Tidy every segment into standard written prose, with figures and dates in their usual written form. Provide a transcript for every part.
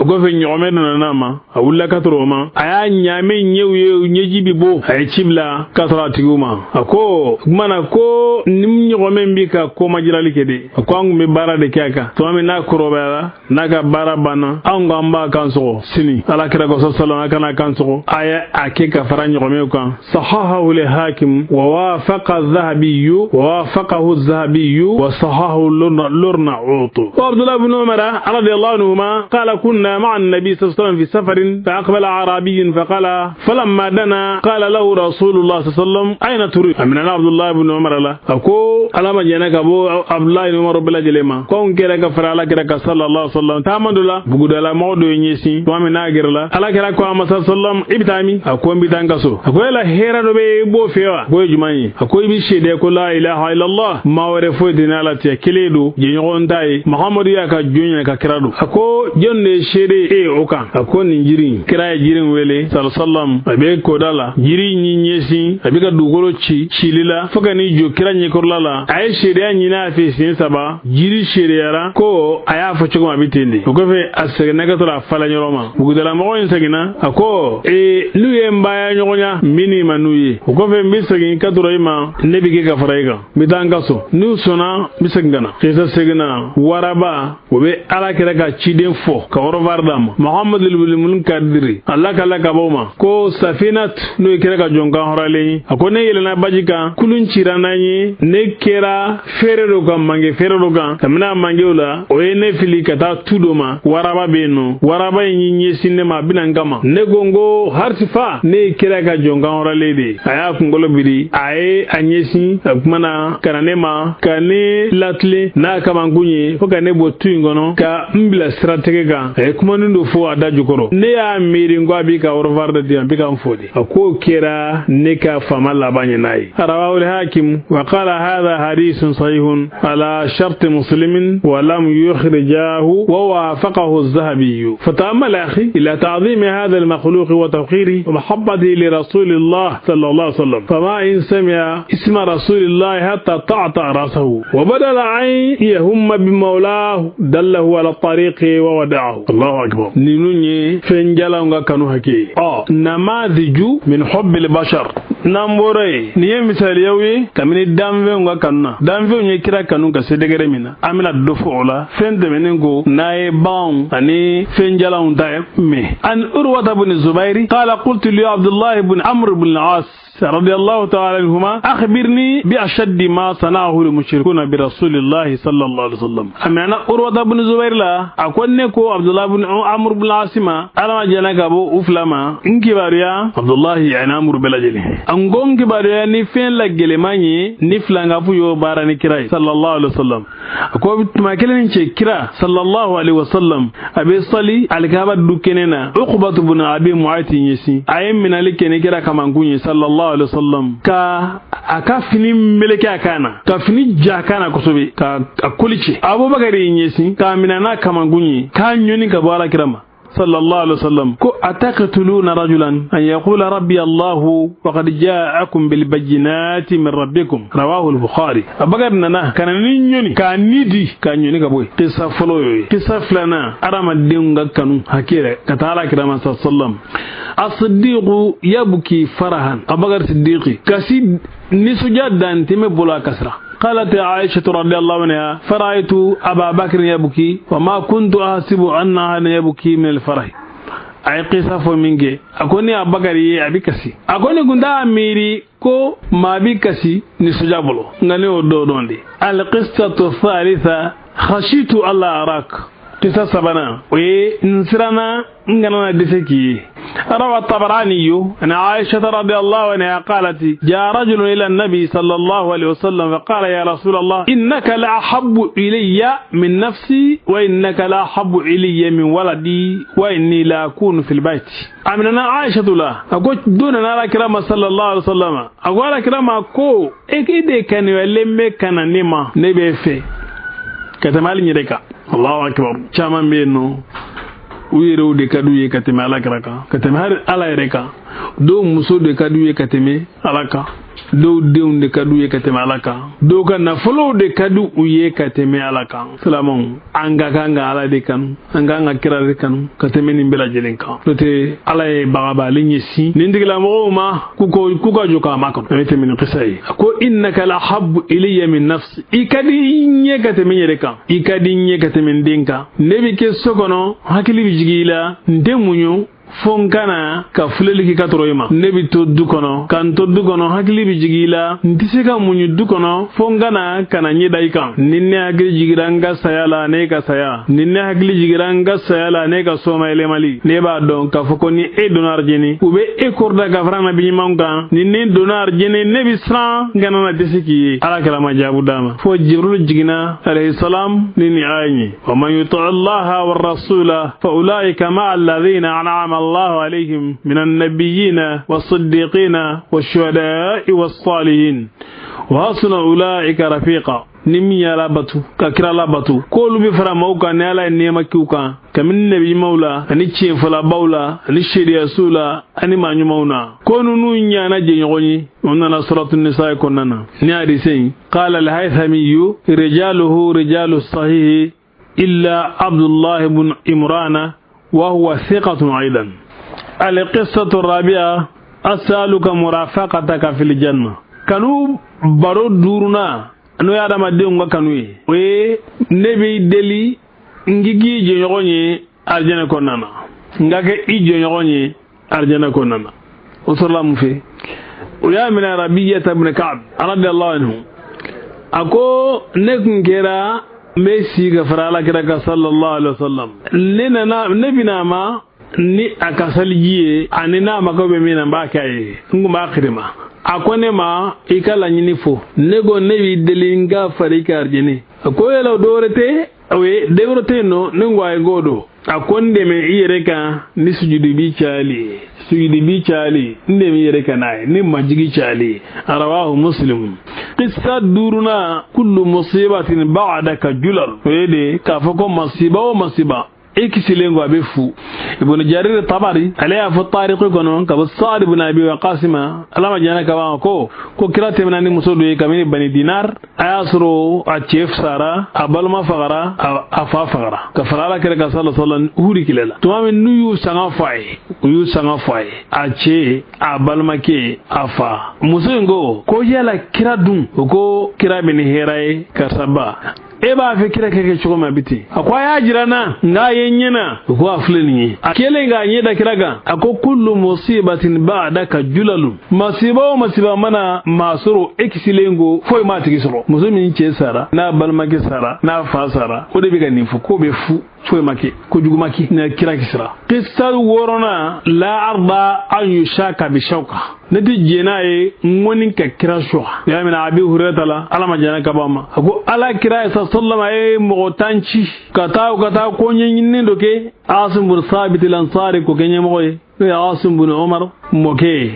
O kɔfɛ ɲɔgɔmɛ nana n'a ma, a wulila ka tɔrɔ o ma, a y'a ɲaamɛ ɲɛw ye, ɲɛji bi bɔ, a ye ci bila ka sɔrɔ a tigiw ma. A ko kuma na ko ni ɲɔgɔmɛ bi ka komajirali kɛ de, a ko an kun bɛ baara de kɛ a kan tuma min n'a kɔrɔbayara, n'a ka baara banna, anw ko an b'a kan sɔgɔ sini. Ala kira ko sallam a kana kan sɔgɔ, a ye a kɛ ka fara ɲɔgɔmɛw kan. Sahahahu al-hakim wa wafaqa adh-dhahabi wa wafaqahu adh-dhahabi wa sahahahu al-Arnaut. Wa Abdullah ibn Umar radiyallahu anhuma qala kunna ma'a an-nabi sallallahu alayhi wa sallam fi safarin fa aqbala arabiyyun fa qala falamma dana qala lahu rasulullah sallallahu alayhi wa sallam ayna turid. Amina Abdullah ibn Umar la ako alama jɛnɛ ka bɔ Abdullah ibn Umar bɛɛ lajɛlen ma, ko anw kɛra ka fara ala kira ka sallallahu alayhi wa sallam taama dɔ la, bugudala mɔgɔ dɔ ye ɲɛsin tuma min n'a gɛrɛla ala kira ko a ma sallam i bɛ taa min? A ko n bɛ taa n ka so. A ko yala hɛrɛ dɔ bɛ i b'o fɛ wa? K'o ye jumɛn ye? A ko i bɛ seede ko la ilaha illallah, maa wɛrɛ foyi tɛ n'ala cɛ, kelen don, jɛɲɔgɔn t'a ye, Mahamadu y'a ka jɔn ye, ka kira don. A ko jɔn de ye seede e ye o kan? A ko nin jiri in. Kira ye jiri in wele sallam, a bɛ koda la, jiri in y'i ɲɛsin, a bɛ ka dugukolo ci cili la fo ka n'i jɔ kira ɲɛkɔrɔla la. A ye seedeya ɲini a fɛ siɲɛ saba, jiri seedeyara ko a y'a fɔ cogo min a bɛ ten de. O kɔfɛ a seginna ka sɔrɔ a falen yɔrɔ ma. Bugudalamɔgɔ in seginna, a ko ee n'u ye n baya ɲɔgɔnya n bɛ n'i ma n'u ye. O kɔfɛ n bɛ segin ka sɔrɔ i ma, ne bɛ kɛ ka fara i kan, n bɛ taa n ka so, n'u sɔnna n bɛ segin ka na. Kisa seginna, waraba o bɛ ala kira ka ciden fɔ ka ɔrɔvar d'a ma, Muhammadu Munkadiri ala ka lakabɔ ma ko safinat n'o ye kira ka jɔnkan hɔrɔnlen ye. A ko ne yɛlɛnna baji kan, kulun cira n'an ye, ne kɛra feere dɔ kan, mange feere dɔ kan, kabini a mangew la o ye ne fili ka taa tu dɔ ma, waraba bɛ yen nɔ, waraba in y'i ɲɛsin ne ma, a bɛna n kama. Ne ko n ko harisifa, ne ye kira ka jɔnkan hɔrɔnlen de ye. A y'a kunkolo biri, a ye a ɲɛsin a kumana ka na ne ma, ka ne latilen n'a kamankun ye fo ka ne bɔ tu in kɔnɔ ka n bila siratigɛ kan. A ye kumanin dɔ fɔ a da jukɔrɔ, ne y'a miiri n ko a b'i ka ɔrɔvar de di yan, a bɛ ka n fo de. A k'o kɛra ne ka faama laban ye n'a ye. Rawahu al-Hakim wa qala hadha hadithun sahihun ala shart muslimin wa lam yukhrijahu wa wafaqahu adh-Dhahabi. Fata'ammal akhi ila ta'zim hadha al-makhluq wa tawqirihi wa mahabbatihi li rasulillah sallallahu alayhi wa sallam, fama in sami'a isma rasulillah hatta ta'ta ra'sahu wa badala an yahumma bimawlahu dallahu ala tariqi wa wada'ahu. Allahu akbar. Ninnu ye fɛn jalanw ka kanu hakɛ ye. Ɔ namadiju min hubbil bashar, n'an bɔra yen, nin ye misaliyaw ye kabini danfɛnw ka kanu na. Danfɛnw ye kira kanu ka se degré min na, an bɛna dɔ fɔ o la fɛn tɛmɛnen ko n'a ye baganw ani fɛn jalanw ta mɛn. An Urwata bin Zubairi qala qultu li Abdullah ibn Amr ibn al-As رضي الله تعالى عنهما أخبرني بأشد ما صنعه المشركون برسول الله صلى الله عليه وسلم. أما أروة بن زبير لا أكون نكو عبد الله بن عمرو بن العاص أنا ما جانا كابو أفلما إنكباريا عبد الله يعني عمرو بلاجلي أنقون كباريا نفين لجلماني نفلان أبو يوبارني كراي صلى الله عليه وسلم. أكو ما كلن كرا صلى الله عليه وسلم أبي صلي على كابا دوكيننا عقبة بن أبي معيط يسي أيم من عليك نكرا كمان كوني صلى الله عليه وسلم ka a ka fini meleke a kan na, ka fini ja a kan na kosɛbɛ, ka a koli ci. Abubakar y'i ɲɛsin k'a minɛ n'a kamankun ye, k'a ɲɔni ka bɔ ala kira ma sallallahu alaihi wasallam ko ataqtuluna rajulan an yaqula rabbi Allahu wa qad ja'akum bil bayyinati min rabbikum. Rawahu al-Bukhari. Abubakar nana ka na ni ɲɔni k'a ni di k'a ɲɔni ka bɔ yen. Kisa fɔlɔ y'o ye. Kisa filanan, adamadenw ka kanu hakɛ yɛrɛ ka taa ala kira ma sallallahu alaihi wasallam. As-Siddiqu yabki farahan. Abubakar Siddiqi kasi nisɔndiya dantɛmɛ bolo a kasira. قالت عائشة رضي الله عنها فرأيت أبا بكر يبكي وما كنت أحسب أنها يبكي من الفرح. أي قصة فمنك أكوني أبا بكر أبي كسي أكوني كنت أميري ko maa bi kasi nisɔndiya bolo, nka ne y'o dɔw dɔn de. Al-qissatu thalitha khashitu alla arak. Kisa sabanan o ye n siranna n kana na dɛsɛ k'i ye. روى الطبراني أن عائشة رضي الله عنها قالت جاء رجل إلى النبي صلى الله عليه وسلم فقال يا رسول الله إنك لأحب إلي من نفسي وإنك لأحب إلي من ولدي وإني لا أكون في البيت. أمننا عائشة لا أقول دون نرى كرامة صلى الله عليه وسلم أقول كرامة كو إكيد كان يلم كان نما نبي في كتمال نيركا. الله أكبر. شامن بينو u yɛrɛw de ka d'u ye ka tɛmɛ ala kira kan, ka tɛmɛ hali ala yɛrɛ kan. Dɔw muso de ka d'u ye ka tɛmɛ ala kan. Dɔw denw de ka d'u ye ka tɛmɛ Ala kan, dɔw ka nafolow de ka di u ye ka tɛmɛ Ala kan. Silamɛw, an ka kan ka Ala de kanu, an ka kan ka kira de kanu ka tɛmɛ nin bɛɛ lajɛlen kan. N'o tɛ Ala ye bagabaali ɲɛsin nin tigilamɔgɔw ma k'u ka jɔ k'a makɔnɔ. An bɛ tɛmɛ ni kisa ye. A ko innaka la habbu ilayya min nafsi, i ka di n ye ka tɛmɛ n yɛrɛ kan, i ka di n ye ka tɛmɛ n den kan. Ne bɛ kɛ so kɔnɔ, hakili bɛ jigin i la, n tɛ muɲu fo n kana ka filɛli k'i ka tɔɔrɔ i ma. Ne bɛ to du kɔnɔ, ka n to du kɔnɔ, hakili bɛ jigin i la, n tɛ se ka muɲu du kɔnɔ fo n kana ka na ɲɛ da i kan. Ni ne hakili jigira n ka saya la, ne ka saya. Ni ne hakili jigira n ka saya la, ne ka somayɛlɛmali. Ne b'a dɔn k'a fɔ ko ni e donna arijinɛ, u bɛ e kɔrɔda ka fara nabi ɲumanw kan. Ni ne donna arijinɛ, ne bɛ siran n kana na dɛsɛ k'i ye. Ala kɛra ma jaabu d'a ma. Fo Jibril jiginna alayhi salam ni nin aya in ye. Wa man yuti Allaha wa rasula fa ulaika ma'a alladhina an'ama الله عليهم من النبيين والصديقين والشهداء والصالحين وحسن أولئك رفيقا. Ni min y'Ala batu ka kira la batu, k'olu bɛ fara maaw kan ni Ala ye nɛɛma k'u kan, kabini nabi ɲumanw la ani tiɲɛfɔlabaw la ani seereyasiw la ani maa ɲumanw na, ko ninnu ɲana jɛɲɔgɔn ye. O nana suratu nisa kɔnɔna na ni hadise in. Qala al-haythamiyu rijaluhu rijalu sahihi illa Abdullah ibn Imrana وهو ثقة أيضا. القصة الرابعة أسألك مرافقتك في الجنة. كانوا بارو دورنا n'o ye adamadenw ka kanu ye, o ye ne b'i deli n k'i k'i jɛɲɔgɔn ye arijɛnɛ kɔnɔna na, n ka kɛ i jɛɲɔgɔn ye arijɛnɛ kɔnɔna na. O sɔrɔla mun fɛ? O y'a minɛ Rabiyata ibn Ka'b radiyallahu anhu. A ko ne kun kɛra n bɛ si ka fara Ala kira kan sallallahu alaihi wa sallam. Ne nana, ne bɛna a ma ni a ka saliji ye, ani n'a mako bɛ min na n b'a kɛ a ye, n kun b'a kirima. A ko ne ma i ka laɲini fo. Ne ko ne b'i deli n ka fara i ka arijinɛ. A ko yala dɔ wɛrɛ tɛ o ye, den wɛrɛ tɛ yen nɔ? Ne ko ayi, k'o don. A ko n dɛmɛ i yɛrɛ kan ni sujudubi cayali ye, sujudubi cayali, n dɛmɛ i yɛrɛ kan n'a ye ni majigi cayali ye. Rawahu Muslim. Qissa duurunan, kullu musibatin ba'daka julal. O ye de k'a fɔ ko masiba o masiba e kisilen ko a bɛ fu. Ibn Jarir Tabari ale y'a fɔ tariki kɔnɔ ka bɔ Saad ibn Abi Waqas ma, Ala ma jɛnna ka ban, ko kira tɛmɛna ni muso dɔ ye kabini Bani Dinar. A y'a sɔrɔ a cɛ sara, a balima fagara, a fa fagara ka fara Ala kira kan sallallahu alaihi wasallam Uhud kɛlɛ la. Tuma min n'u y'u sanga fɔ a ye, u y'u sanga fɔ a ye, a cɛ, a balimakɛ, a fa. Muso in ko yala kira dun? O ko kira bɛ ni hɛrɛ ye, karisa ba, e b'a fɛ kira ka kɛ cogo min a bɛ ten. A ko a y'a jira n na, nka a ye n ɲɛ na. O ko a filɛ nin ye. A kɛlen k'a ɲɛ da kira kan, a ko kullu musibatin ba'daka julalu. Masiba o masiba mana maa sɔrɔ e kisilen ko foyi m'a tigi sɔrɔ. Muso min cɛ sara, n'a balimakɛ sara, n'a fa sara, o de bɛ ka nin fɔ k'o bɛ fu, foyi ma kɛ, kojugu ma kɛ, n'a kira kisira. Qissa wɔɔrɔnan, la arda an yushaka bi shawka. Ne tɛ jɛn n'a ye ŋɔni ka kira suwa. I y'a minɛ Abi Hurayra la, Ala ma jɛnna ka bɔ a ma. A ko Ala kira ye sallallahu a ye mɔgɔ 10 ci ka taa ko ɲɛɲinini dɔ kɛ. Asim bin Sabit al-Ansari k'o kɛ ɲɛmɔgɔ ye, n'o ye Asim bin Umar mɔkɛ ye.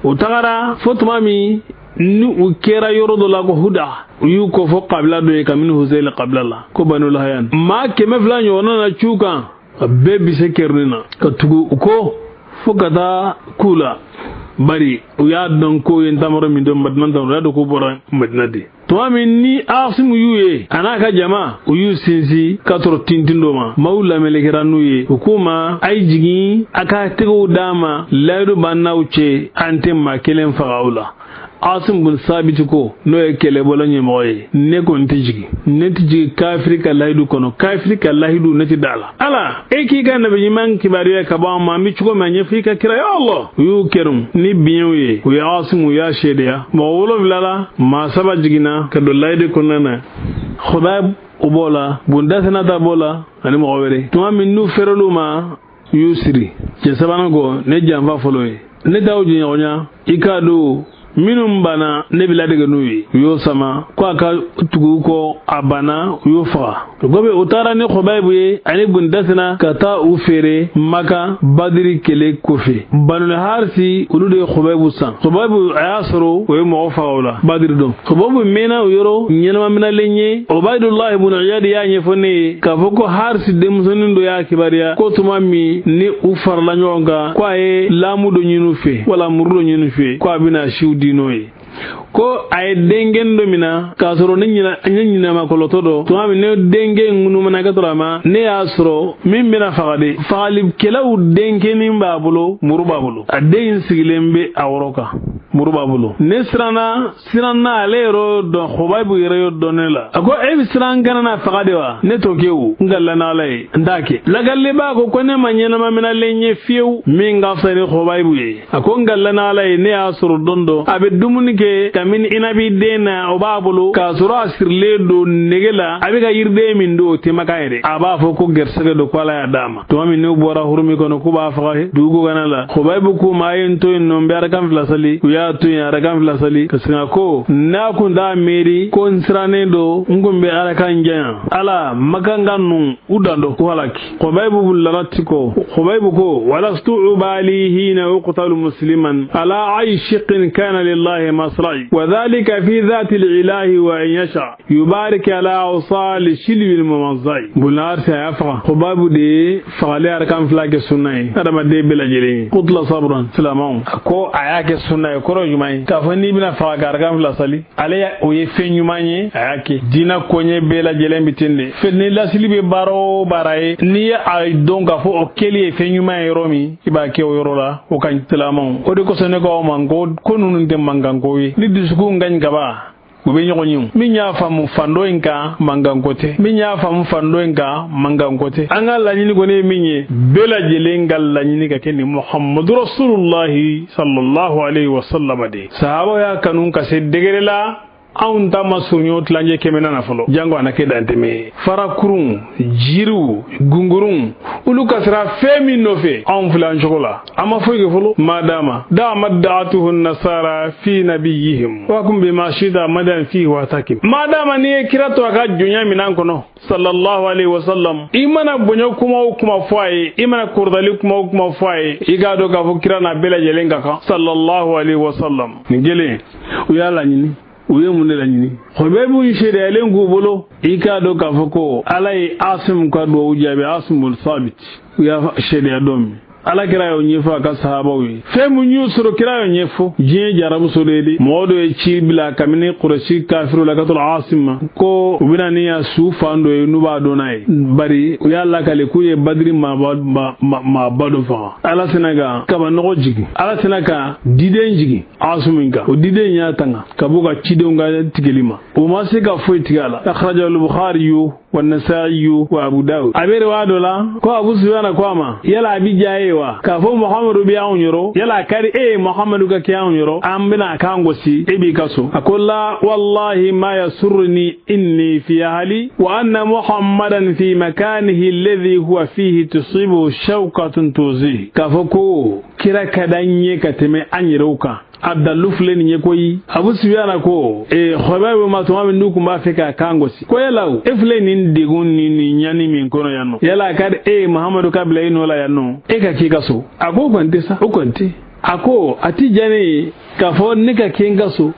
O tagara fo tuma min ni u kɛra yɔrɔ dɔ la ko Huda, u y'u kɔfɔ kabila dɔ ye kabini Huseyl kabila la ko Banu Lahayan. Maa 200 ɲɔgɔnna na cu kan, a bɛɛ bi se kɛrɛnin na ka tugu u kɔ fo ka taa k'u la. Bari u y'a dɔn ko ye ntamaro min don Madina ta, u y'a dɔn k'u bɔra Madina de. Tuma min ni Asimu y'u ye a n'a ka jama, u y'u sinsin ka sɔrɔ tintin dɔ ma. Maaw lamɛnlikɛra n'u ye, u k'u ma a ye jigin a ka tɛgɛw d'a ma, layidu b'an n'aw cɛ, an tɛ maa kelen faga aw la. Asim bin Sabit ko n'o ye kɛlɛbolo ɲɛmɔgɔ ye, ne ko n tɛ jigin, ne tɛ jigin kafiri ka layidu kɔnɔ, kafiri ka layidu ne tɛ da la. Ala e k'i ka nabi ɲuman kibaruya ka bɔ an ma, an bɛ cogo min a ɲɛfɔ i ka kira ya Allah. U y'u kɛrun ni biɲɛw ye, u ye Asim u y'a seedeya. Mɔgɔ 7 la, maa 3 jiginna ka don layidu kɔnɔna na. Khubayb o b'o la, Bundasinata b'o la ani mɔgɔ wɛrɛ. Tuma min n'u fɛrɛl'u ma, u y'u siri. Cɛ sabanan ko ne janfa fɔlɔ ye, ne t'aw jɛɲɔgɔnya, i k'a don minnu banna ne bɛ ladege n'u ye. U y'o sama ko a ka tugu u kɔ, a banna, u y'o faga. O kɔfɛ u taara ni Khubayb ye ani Bundasina ka taa u feere Maka Badiri kɛlɛ kɔfɛ. Banul Harisi olu de ye Khubayb san. Khubayb a y'a sɔrɔ o ye mɔgɔ faga o la Badiri don. Khubayb mɛnna o yɔrɔ ɲɛnamaminalen ye. Ubaydullah ibn Iyad y'a ɲɛfɔ ne ye k'a fɔ ko Harisi denmusonin dɔ y'a kibaruya ko tuma min ni u farala ɲɔgɔn kan, ko a ye laamu dɔ ɲini u fɛ wala muru dɔ ɲini u fɛ, ko a bɛna siw di n'o ye. Ko a ye denkɛ dɔ mina k'a sɔrɔ ne ɲinama kɔlɔtɔ dɔ tuma min ne denkɛ ŋunumana ka sɔrɔ a ma ne y'a sɔrɔ min bɛna faga de fagalikɛlaw denkɛnin b'a bolo muru b'a bolo a den in sigilen bɛ a wɔrɔ kan muru b'a bolo ne siranna ale yɛrɛ dɔn Khubaybu yɛrɛ y'o dɔn ne la a ko e bɛ siran kana na faga de wa ne t'o kɛ o n ka lana Ala ye n t'a kɛ lakalibaa ko ne ma ɲɛnama minalen ye fiyewu min ka fisa ni Khubaybu ye a ko n ka lana Ala ye ne y'a sɔrɔ don dɔ a bɛ dumuni kɛ kabini inabi den na o b'a bolo k'a sɔrɔ a sirilen don nege la a bɛ ka yiriden min don o tɛ makan yɛrɛ a b'a fɔ ko gɛrɛsɛgɛ don ko Ala y'a d'a ma tuma min n'u bɔra hurumi kɔnɔ k'u b'a faga dugu kana la Khubaybu k'u ma a ye n to yen nɔ n bɛ arakan fila sali u y'a to yen arakan fila sali ka sin ko n'a kun t'a miiri ko n sirannen don n kun bɛ arakan janya Ala makan ka nun u dan dɔ ko halaki Khubaybu wulila ti ko Khubaybu ko walastu ubali hina uqtalu musliman ala ay shiqqin kana lillahi masra'i wa dhalika fi dhati al-ilahi wa in yasha yubarik ala awsal shilwi al-mumazzai bunar sa ya faga Khubaybu de fagali arakan fila kɛ sunna ye adamaden bɛɛ lajɛlen ye qutla sabran silamɛw ko a y'a kɛ sunna ye kɔrɔ jumɛn ye k'a fɔ n'i bɛna faga ka arakan fila sali ale o ye fɛn ɲuman ye a y'a kɛ diinɛ koɲɛ bɛɛ lajɛlen bɛ ten de fɛn ni lasili bɛ baara o baara ye n'i ye a dɔn k'a fɔ o kɛli ye fɛn ɲuman ye yɔrɔ min i b'a kɛ o yɔrɔ la o ka ɲi silamɛw o de kosɔn ne ko aw ma ko ninnu tɛ mankanko ye ni dusukun ka ɲi kaban u bɛ ɲɔgɔn ye min y'a faamu fan dɔ in kan mankanko tɛ min y'a faamu fan dɔ in kan mankanko tɛ an ka laɲini kɔni ye min ye bɛɛ lajɛlen ka laɲini ka kɛ ni Muhammadu Rasulullahi sallallahu alaihi wa sallam de sahabaw y'a kanu ka se degré la anw ta ma surunya tilancɛ kɛmɛ na fɔlɔ jango a na kɛ dantɛmɛ ye farakurun jiriw gungurun olu ka sira fɛn min nɔfɛ anw filɛ an cogo la an ma foyi kɛ fɔlɔ maadama dama da'atuhu nasara fi nabiyihim wa kum bima shida madan fihi wa takim maadama n'i ye kira to a ka jonya minɛn kɔnɔ sallallahu alaihi wasallam i mana bonya kuma o kuma fɔ a ye i mana kɔrɔtali kuma o kuma fɔ a ye i k'a dɔn k'a fɔ kira n'a bɛɛ lajɛlen ka kan sallallahu alaihi wasallam nin kelen u y'a laɲini u ye mun de laɲini Khubaybu seereyalen k'u bolo i k'a dɔn k'a fɔ ko Ala ye Asim ka duwawu jaabi Asim bun Sabit u y'a seereya don min Ala kira y'o ɲɛfɔ a ka sahabaw ye fɛn mun y'u sɔrɔ kira y'o ɲɛfɔ diɲɛ jarabu so de ye dɛ mɔgɔ dɔ ye ci bila kabini Kurɛsi kafiriw la ka tɔrɔ Asim ma ko u bɛna ni ya su fan dɔ ye n'u b'a dɔn n'a ye bari u y'a lakale k'u ye Badiri maaba dɔ faga Ala sina ka kabanɔgɔ jigin Ala sina ka diden jigin Asim kan o diden y'a tanga ka b'u ka cidenw ka tigɛli ma o ma se ka foyi tigɛ a la akhrajahu al-Bukhari wa Nasa'i wa Abu Dawud a bɛ riwaya dɔ la ko Abu Sufyan ko a ma yala a bi diya ye wa k'a fɔ Muhammadu bɛ anw yɔrɔ yala a ka di e ye Muhammadu ka kɛ anw yɔrɔ an bɛna a kan gosi e b'i ka so a ko la wallahi ma yasurruni inni fi ahli wa anna Muhammadan fi makanihi alladhi huwa fihi tusibu shawkatun tuzi k'a fɔ ko kira ka d'an ye ka tɛmɛ an yɛrɛw kan a dalu filɛ nin ye koyi Abu Sufyan ko Khubayb ma tuma min n'u tun b'a fɛ k'a kan gosi ko yala e filɛ nin degun ni nin ɲani min kɔnɔ yan nɔ yala a ka di e ye Muhammadu ka bila e nɔ la yan nɔ e ka k'i ka so a ko kɔni tɛ sa o kɔni tɛ a ko a ti diya ne ye k'a fɔ ne ka kɛ n ka so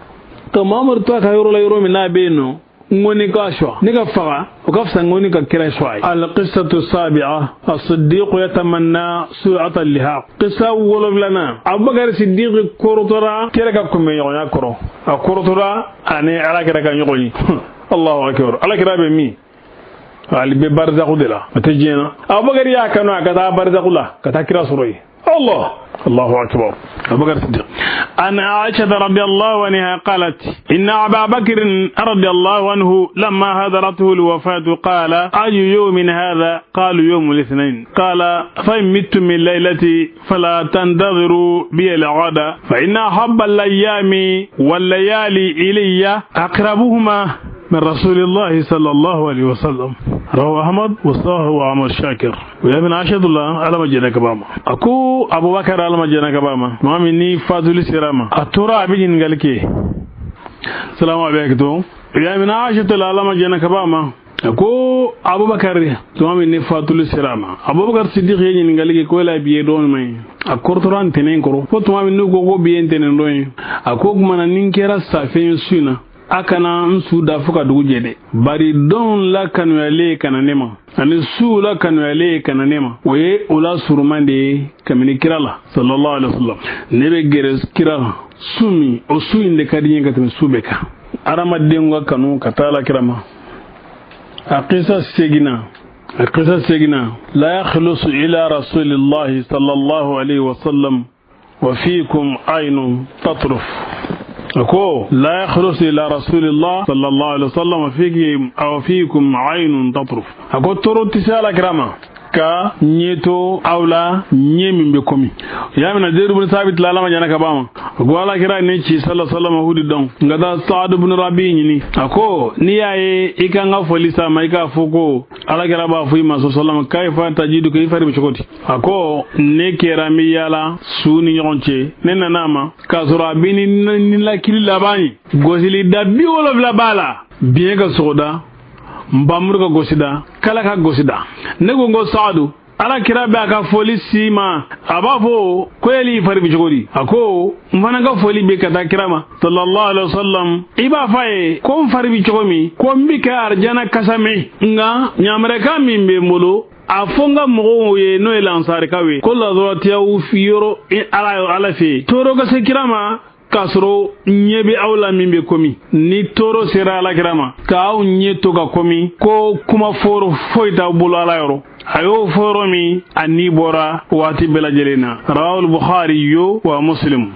ka Muhammadu to a ka yɔrɔ la yɔrɔ min n'a bɛ yen nɔ n ko ne ka sɔ ne ka faga o ka fisa n ko ne ka kira sɔ ye al-qissatu sabi'a as-siddiq yatamanna sur'ata al-lihaq qissa wolonfilanan Abubakar Siddiq kɔrɔtɔra kira ka kunbɛnɲɔgɔnya kɔrɔ a kɔrɔtɔra ani Ala kira ka ɲɔgɔn ye Allahu akbar Ala kira bɛ min ali bɛ barzaku de la a tɛ diɲɛ na Abubakar y'a kanu a ka taa barzaku la ka taa kira sɔrɔ yen الله الله أكبر أبو بكر الصديق أن عائشة رضي الله عنها قالت إن أبا بكر رضي الله عنه لما حضرته الوفاة قال أي يوم هذا؟ قالوا يوم الاثنين. قال فإن مت من ليلتي فلا تنتظروا بي الغد فإن أحب الأيام والليالي إلي أقربهما من رسول الله صلى الله عليه وسلم. رواه أحمد وصححه عمر شاكر. ويا من عشد الله على مجنك باما أكو أبو بكر على مجنك باما ما مني فاضل سراما أتورا أبين قالك السلام عليكم. يا من عشد الله على مجنك باما أكو أبو بكر تمام مني فاضل سراما أبو بكر صديق يجي قالك كولا بيدون ماي أكورتران تنين كرو فتمام مني كوكو بيين تنين روين أكو من نينكرا سافين سونا A kana n su da fo ka dugu jɛ dɛ, bari don la kanuyalen kana ne ma ani su la kanuyalen kana ne ma, o ye o la suruman de ye kabini kira la sallallahu alaihi wasallam. Ne bɛ gɛrɛ kira la su min, o su in de ka di n ye ka tɛmɛ su bɛɛ kan. Adamadenw ka kanu ka taa la kira ma. A kisa seginna, a kisa seginna, la yakhlusu ila rasulillahi sallallahu alaihi wasallam wa fiikum aynun tatruf. Ako la yakhlusu ila rasulillah sallallahu alaihi wasallam wa fiikum aynun tatruf. Ako toro tɛ se ala kira ma ka ɲɛ to aw la ɲɛ min bɛ komi ya mina. Zaid ibn Sabit la alama jana ka ba ma, ko ala kira ne ci sallallahu alaihi wasallam hudi dɔn n ka taa Saad ibn Rabi ɲini. A ko n'i y'a ye i ka n ka foli sa ma, i k'a fɔ ko ala kira b'a fɔ i ma sallallahu alaihi wasallam kayfa tajidu, i fari bɛ cogo di? A ko ne kɛra n bɛ yaala su ni ɲɔgɔn cɛ, ne nana a ma k'a sɔrɔ a bɛ ni ninakili laban ye, gosili da 70 b'a la, biɲɛ ka sogoda, nbamuru ka gosi da, kala ka gosi da. Ne ko n ko Saadu, ala kira bɛ a ka foli si ma, a b'a fɔ ko yali i fari bɛ cogo di? A ko n fana ka foli bɛ ka taa kira ma sallallahu alaihi wasallam, i b'a fɔ a ye ko n fari bɛ cogo min, ko n bɛ kɛ arijana kasa mɛn, nka ɲamɛrɛkan min bɛ n bolo a fɔ n ka mɔgɔw ye n'o ye lansarikaw ye, ko ladɔrɔtiyaw yɔrɔ ala ala fɛ yen, tɔɔrɔ ka se kira ma k'a sɔrɔ ɲɛ bɛ aw la min bɛ komi ni tɔɔrɔ sera ala kira ma k'aw ɲɛ to ka komi ko kuma fɔrɔ foyi t'aw bolo ala yɔrɔ. A y'o fɔ yɔrɔ min, a ni bɔra waati bɛɛ lajɛlen na. Rawahu al-Bukhari wa Muslim.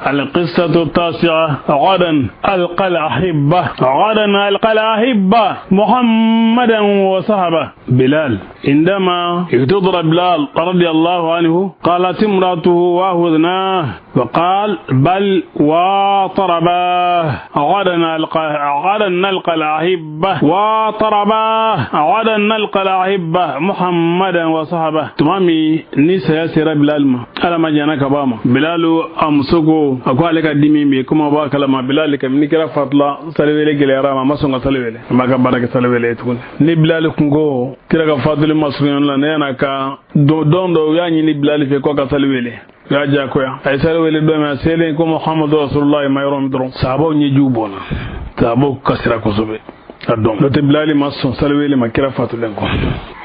Al-qissatu tasi'a ghadan alqa al-ahibba, ghadan alqa al-ahibba Muhammadan wa sahaba Bilal. عندما اغتضر بلال رضي الله عنه قالت امرأته وهذناه وقال بل وطرباه غدا نلقى الأحبة وطرباه غدا نلقى الأحبة محمدا وصحبه. تمامي ni saya sera Bilal ma, ala ma jana ka ba ma. Bilal a muso ko a ko ale ka dimi bɛ kuma b'a kalama. Bilal kabini kira fatula saliwele gɛlɛyara ma, a ma sɔn ka saliwele, a b'a ka baara kɛ saliwele ye tuguni. Ni Bilal kun ko kira ka fatuli ma surunya la, ne yana ka don dɔ u y'a ɲini Bilal fɛ ko ka saliwele, u y'a diyagoya. A ye saliwele don min, a selen ko Muhammadu Rasulullah ma yɔrɔ min dɔrɔn, sahabaw ɲɛjiw bɔnna, sahabaw kasira kosɛbɛ a dɔn. N'o tɛ Bilal ma sɔn saliwele ma kira fatulen kɔ.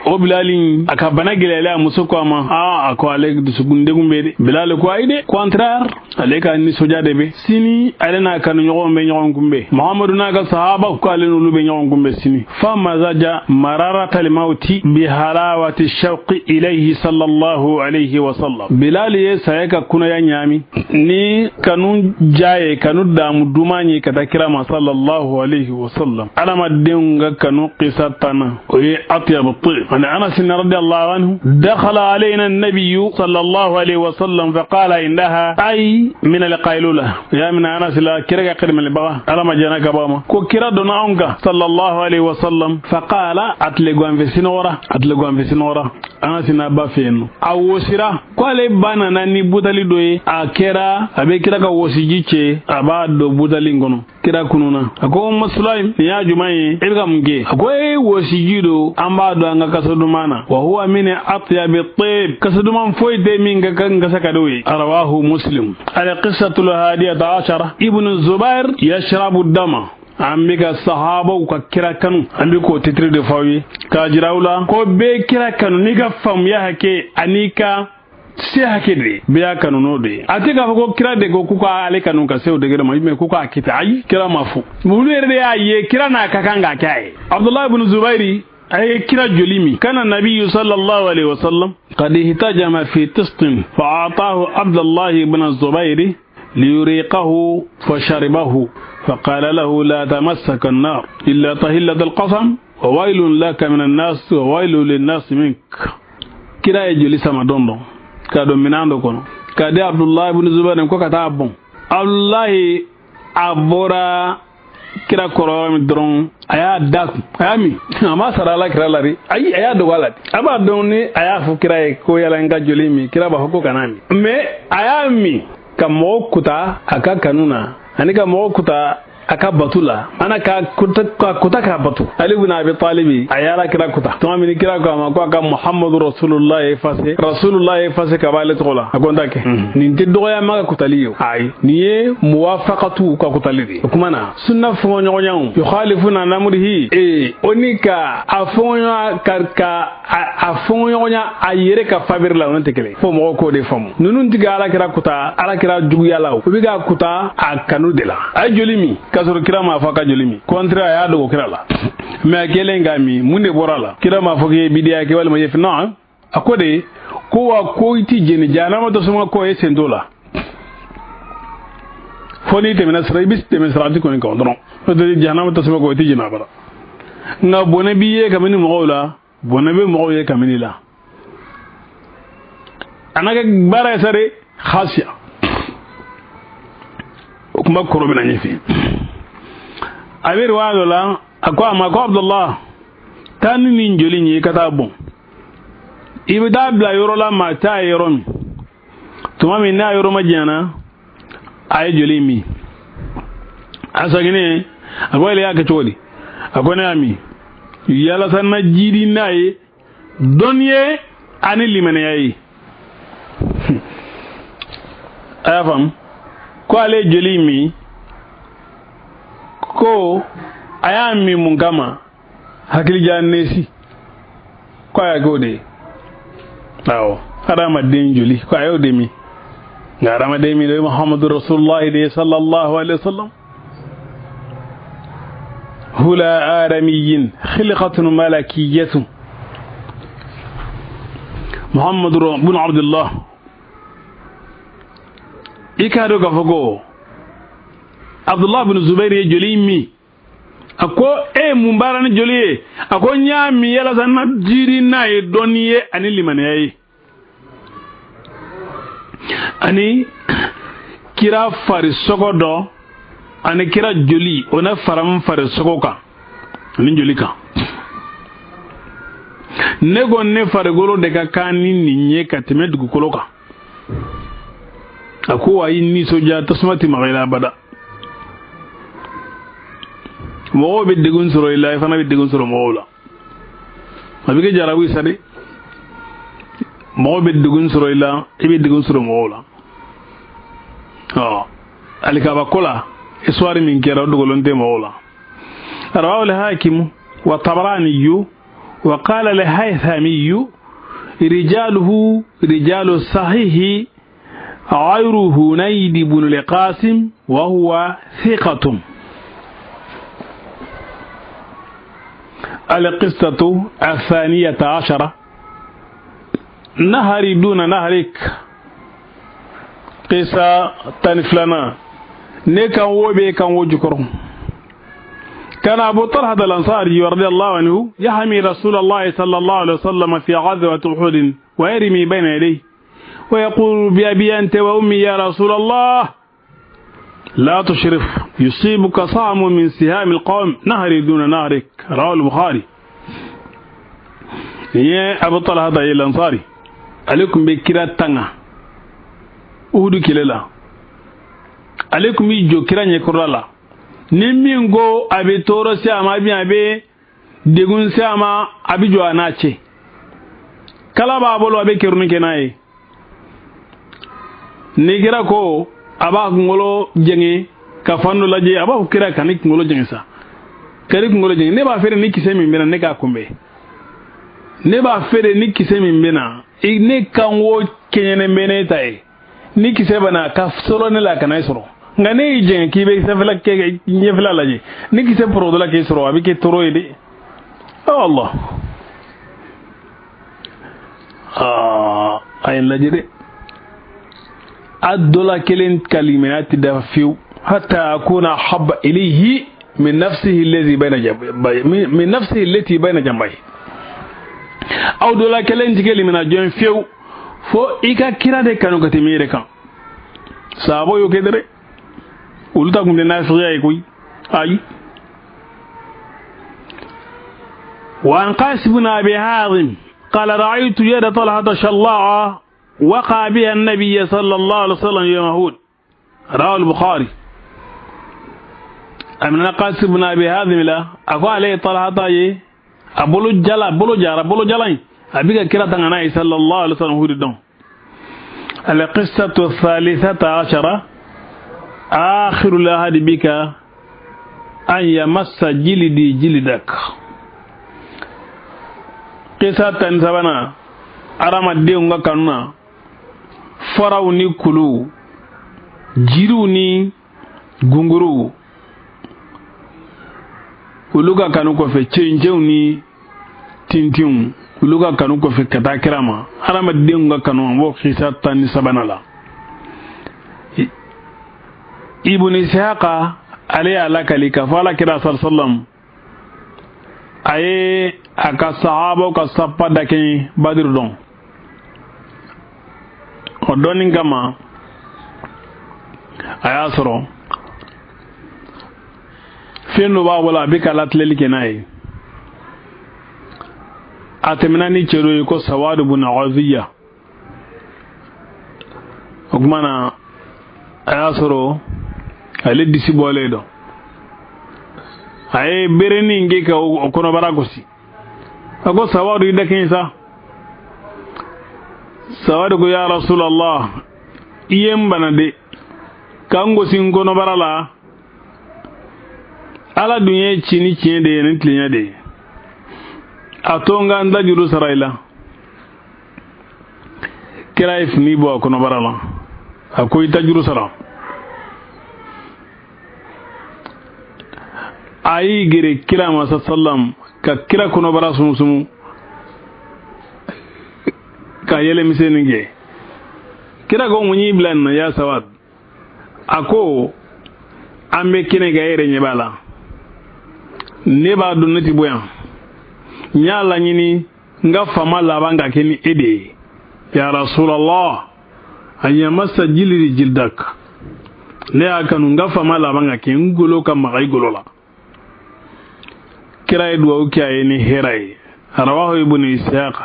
O Bilal a ka bana gɛlɛyalen, a muso ko a ma, aa a ko ale dusukun degun bɛ dɛ. Bilal ko ayi dɛ, contraire, ale ka nisɔndiya de bɛ sini, ale n'a kanuɲɔgɔnw bɛ ɲɔgɔn kunbɛn, Muhammadu n'a ka sahabaw ko ale n'olu bɛ ɲɔgɔn kunbɛn sini. Fa mazaja mararata limauti bi halawati shauqi ilayhi sallallahu alayhi wa sallam. Bilal ye saya ka kunaya ɲaami ni kanu ja ye, kanu damu duman ye ka taa kira ma sallallahu alayhi wa sallam. Adamadenw ka kanu kisa tanna o ye atyabu tib. عن أنس رضي الله عنه دخل علينا النبي صلى الله عليه وسلم فقال إنها أي من القيلولة. يا من أنس لا كرا قرم البغا على ما جانا كباما كو كرا دون صلى الله عليه وسلم فقال أتلقوا في سنورة، أتلقوا في سنورة. أنس نابا فين أو وسرا قال بانا ناني بوتالي دوي أكرا أبي كرا وسجيتي أبا دو بوتالي نغنو kira kununa. A ko Ummu Sulaim nin y'a jumɛn ye, e bɛ ka mun kɛ? A ko e wɔsiji don, an b'a dɔn an ka kasa duman na. Wa huwa min atyabi tib, kasa duman foyi tɛ min ka kan kasa ka d'o ye. Rawahu Muslim. Al-qissatu al-hadiyata ashara Ibn Zubair yashrabu dama. An bɛ ka sahabaw ka kira kanu, an bɛ k'o titiri de f'aw ye k'a jira aw la ko bɛɛ kira kanu n'i ka faamuya hakɛ an'i ka se hakɛ de ye, bɛɛ y'a kanu n'o de ye. A tɛ k'a fɔ ko kira de ko k'u k'ale kanu ka se o degré ma, mais k'u k'a kɛ ten, ayi, kira ma fɔ. Olu yɛrɛ de y'a ye kira n'a ka kan k'a kɛ a ye. Abdullahi ibn Zubairi a ye kira joli min kana nabiyu sallallahu alaihi wasallam qad ihtajama fi tistin fa a'tahu Abdullahi ibn Zubairi liyuriqahu fa sharibahu فقال له لا تمسك النار إلا تهلة القسم وويل لك من الناس وويل للناس منك. Kira ye joli sama don dɔn k'a don minɛn dɔ kɔnɔ k'a di Abdullahi ibn Zubair ko ka taa bɔn. Abdullahi a bɔra kira kɔrɔ yɔrɔ min dɔrɔn a y'a da kun, a y'a min, a ma sara ala kira la dɛ, ayi, a y'a dogo a la dɛ. A b'a dɔn ni a y'a fɔ kira ye ko yala n ka joli min, kira b'a fɔ ko kana min, mais a y'a min ka mɔgɔw kuta a ka kanu na ani ka mɔgɔw kuta A ka batu la ana ka kuta ka batu. Ali ibn Abi Talib a yala kira kuta tuma min kira ko a ma ko a ka Muhammadu Rasulullah effacer, Rasulullah effacer ka b'ale tɔgɔ la, a ko n t'a kɛ. Nin tɛ dɔgɔya ma ka kutali ye, ayi, nin ye muwafaqatu ka kutali de. O kuma na sunna fɔɲɔgɔnyaw yukhalifuna an amrihi, o ni ka a fɔɲɔgɔnya ka a fɔɲɔgɔnya a yɛrɛ ka faveur la, o tɛ kelen. Fo mɔgɔw k'o de faamu. Ninnu tɛ ka alakira kuta alakira juguya la, o bɛ ka kuta a kanu de la. A ye joli min k'a sɔrɔ kira m'a fɔ a ka joli min, contraire a y'a dogo kira la. Mais a kɛlen k'a min, mun de bɔra a la? Kira m'a fɔ k'i ye bidiya kɛ walima i ye fɛn, non, a ko de ko wa ko i ti jeni jahanama tasuma ko e sen t'o la, fo n'i tɛmɛna sira, i bɛ tɛmɛ sirati kɔni kan dɔrɔn, n'o tɛ jahanama tasuma ko i ti jeni a bara. Nka bɔnɛ b'i ye kabini mɔgɔw la, bɔnɛ bɛ mɔgɔw ye kabini la. A n'a kɛ baara ye sa de xasiya, o kuma kɔrɔ bɛna ɲɛfɛ. A bɛ riwaya dɔ la, a ko a ma ko Abdullah, taa ni nin joli in ye i ka taa bɔn, i bɛ taa bila yɔrɔ la maa t'a ye yɔrɔ min. Tuma min n'a yɔrɔ ma janyana, a ye joli in min. A seginnen, a ko ale y'a kɛ cogo di? A ko ne y'a min yalasa n na jiidi n'a ye dɔnni ye ani limaniya ye. A y'a faamu ko ale ye joli in min, ko a y'a min mun kama? Hakilija nesi ko a y'a k'o de ye. Awɔ, hadamaden joli ko a y'o de min, nka hadamaden min de ye Muhammadu Rasulullahi de ye sallallahu alaihi wa sallam. Hula adamiyin khilqatun malakiyatun Muhammadu bin Abdullah. I k'a dɔn k'a fɔ ko Abdullah bin Zubair ye joli min, a ko e ye mun baara ni joli ye? A ko n y'a min yalasa n na jiri n'a ye dɔnni ye ani limaniya ye, ani kira farisogo dɔ ani kira joli o na fara n farisogo kan ani joli kan. Ne ko ne farikolo de ka kan ni nin ye ka tɛmɛ dugukolo kan. A ko ayi, nisɔndiya tasuma tɛ maga i la abada. Mɔgɔw bɛ degun sɔrɔ i la, i fana bɛ degun sɔrɔ mɔgɔw la. A bɛ kɛ jarabi sa dɛ. Mɔgɔw bɛ degun sɔrɔ i la, i bɛ degun sɔrɔ mɔgɔw la. Ɔ alikaba ko la, histoire min kɛra o dogolen tɛ mɔgɔw la. Rawahu al-Hakim wa Tabarani wa qala al-Haythami rijaluhu rijalu sahihi غير هنيد بن القاسم وهو ثقة. القصة 12 نهري دون نهرك. قصة تنفلنا نكن وبي كان وجكر. كان أبو طلحة الأنصاري رضي الله عنه يحمي رسول الله صلى الله عليه وسلم في غزوة أحد ويرمي بين يديه ويقول بأبي أنت وأمي يا رسول الله لا تشرف يصيبك صعم من سهام القوم نهري دون نهرك. رواه البخاري. يا أبو طلحة الأنصاري عليكم بكرة تنga uhudu kɛlɛ ale tun bɛ jɔ kira ɲɛkɔrɔla la, ni min ko a bɛ tɔɔrɔ se a ma, a bɛ degun se a ma, a bɛ jɔ a n'a cɛ. Kala b'a bolo, a bɛ keruni kɛ n'a ye. Ni kira ko a b'a kunkolo jɛngɛ ka fan dɔ lajɛ, a b'a fɔ kira ka ne kunkolo jɛngɛ sa, ka ne kunkolo jɛngɛ. Ne b'a feere ni kisɛ min bɛ na, ne k'a kunbɛn. Ne b'a feere ni kisɛ min bɛ na, ne kan wo kɛɲɛnen bɛ ne ta ye. Ni kisɛ bɛ na ka sɔrɔ ne la ka na e sɔrɔ, nka ne y'i jɛngɛ k'i bɛ sanfɛla kɛ ɲɛfɛla lajɛ, ni kisɛ porodola k'e sɔrɔ, a bɛ kɛ tɔɔrɔ ye dɛ. Allah, a ye n lajɛ dɛ. A dɔ la kelen kalimaya tɛ dafa fiyewu, hatta akuna habba ilayhi min nafsihi allazi bayna jambayhi, min nafsihi allati bayna jambayhi. Aw dɔ la kelen tɛ limina jɔn fiyewu fo i ka kira de kanu ka tɛmɛ i yɛrɛ kan. Sahabaw y'o kɛ dɛ, olu ta kun tɛ nafigiya ye koyi, ayi. وعن قيس بن أبي حازم قال رأيت يد طلحة شلاعة وقع بها النبي صلى الله عليه وسلم يوم أحد. رواه البخاري. A minɛna Qasim ibn Abi Hazim la, a ko ale ye Talhata ye, a bolo jala, bolo jara, bolo jala in a bɛ ka kira tanga n'a ye sallallahu alaihi wasallam huri dɔn. القصة الثالثة عشرة: آخر العهد بك أن يمس جلدي جلدك. Kisa 13nan, adamadenw ka kanu na, faraw ni kuluw, jiriw ni gunguruw, olu ka kanu kɔfɛ, cɛncɛnw ni tintinw, olu ka kanu kɔfɛ ka taa kira ma, adamadenw ka kanu, an b'o kisa 13nan la. Ibn Ishaqa, ale y'a lakali k'a fɔ ala kira sallam a ye a ka sahabaw ka sapa dakɛɲɛ Badiri dɔn. O dɔnni kama, a y'a sɔrɔ fɛn dɔ b'a bolo, a bɛ ka latileli kɛ n'a ye. A tɛmɛna ni cɛ dɔ ye ko Sawadu bun Aziya. O tuma na, a y'a sɔrɔ ale disi bɔlen dɔn, a ye berenin kɛ ka o kɔnɔbara gosi. A ko: "Sawadu, i dakɛɲɛ sa." Sawadu ko: "Ya Rasulallah, i ye n bana de ka n gosi n kɔnɔbara la. Ala dun ye ci ni tiɲɛ de ye, ni tilenya de ye. A to n ka n da juru sara i la." Kira ye fini bɔ a kɔnɔbara la, a ko: "I ta juru sara." A y'i gere kira ma sallam ka kira kɔnɔbara sumusumu ka yɛlɛmisɛnnin kɛ. Kira ko: "Mun y'i bila nin na, ya Sawad?" A ko: "An bɛ kɛnɛ kan, e yɛrɛ ɲɛ b'a la, ne b'a dɔn ne ti bɔ yan. N y'a laɲini n ka fama laban ka kɛ ni e de ye, ya Rasulallah, an yamassa jilidi jildak. Ne y'a kanu n ka fama laban ka kɛ n golo ka maga i golo la." Kira ye duwawu kɛ a ye ni hɛrɛ ye. رواه ابن إسحاق،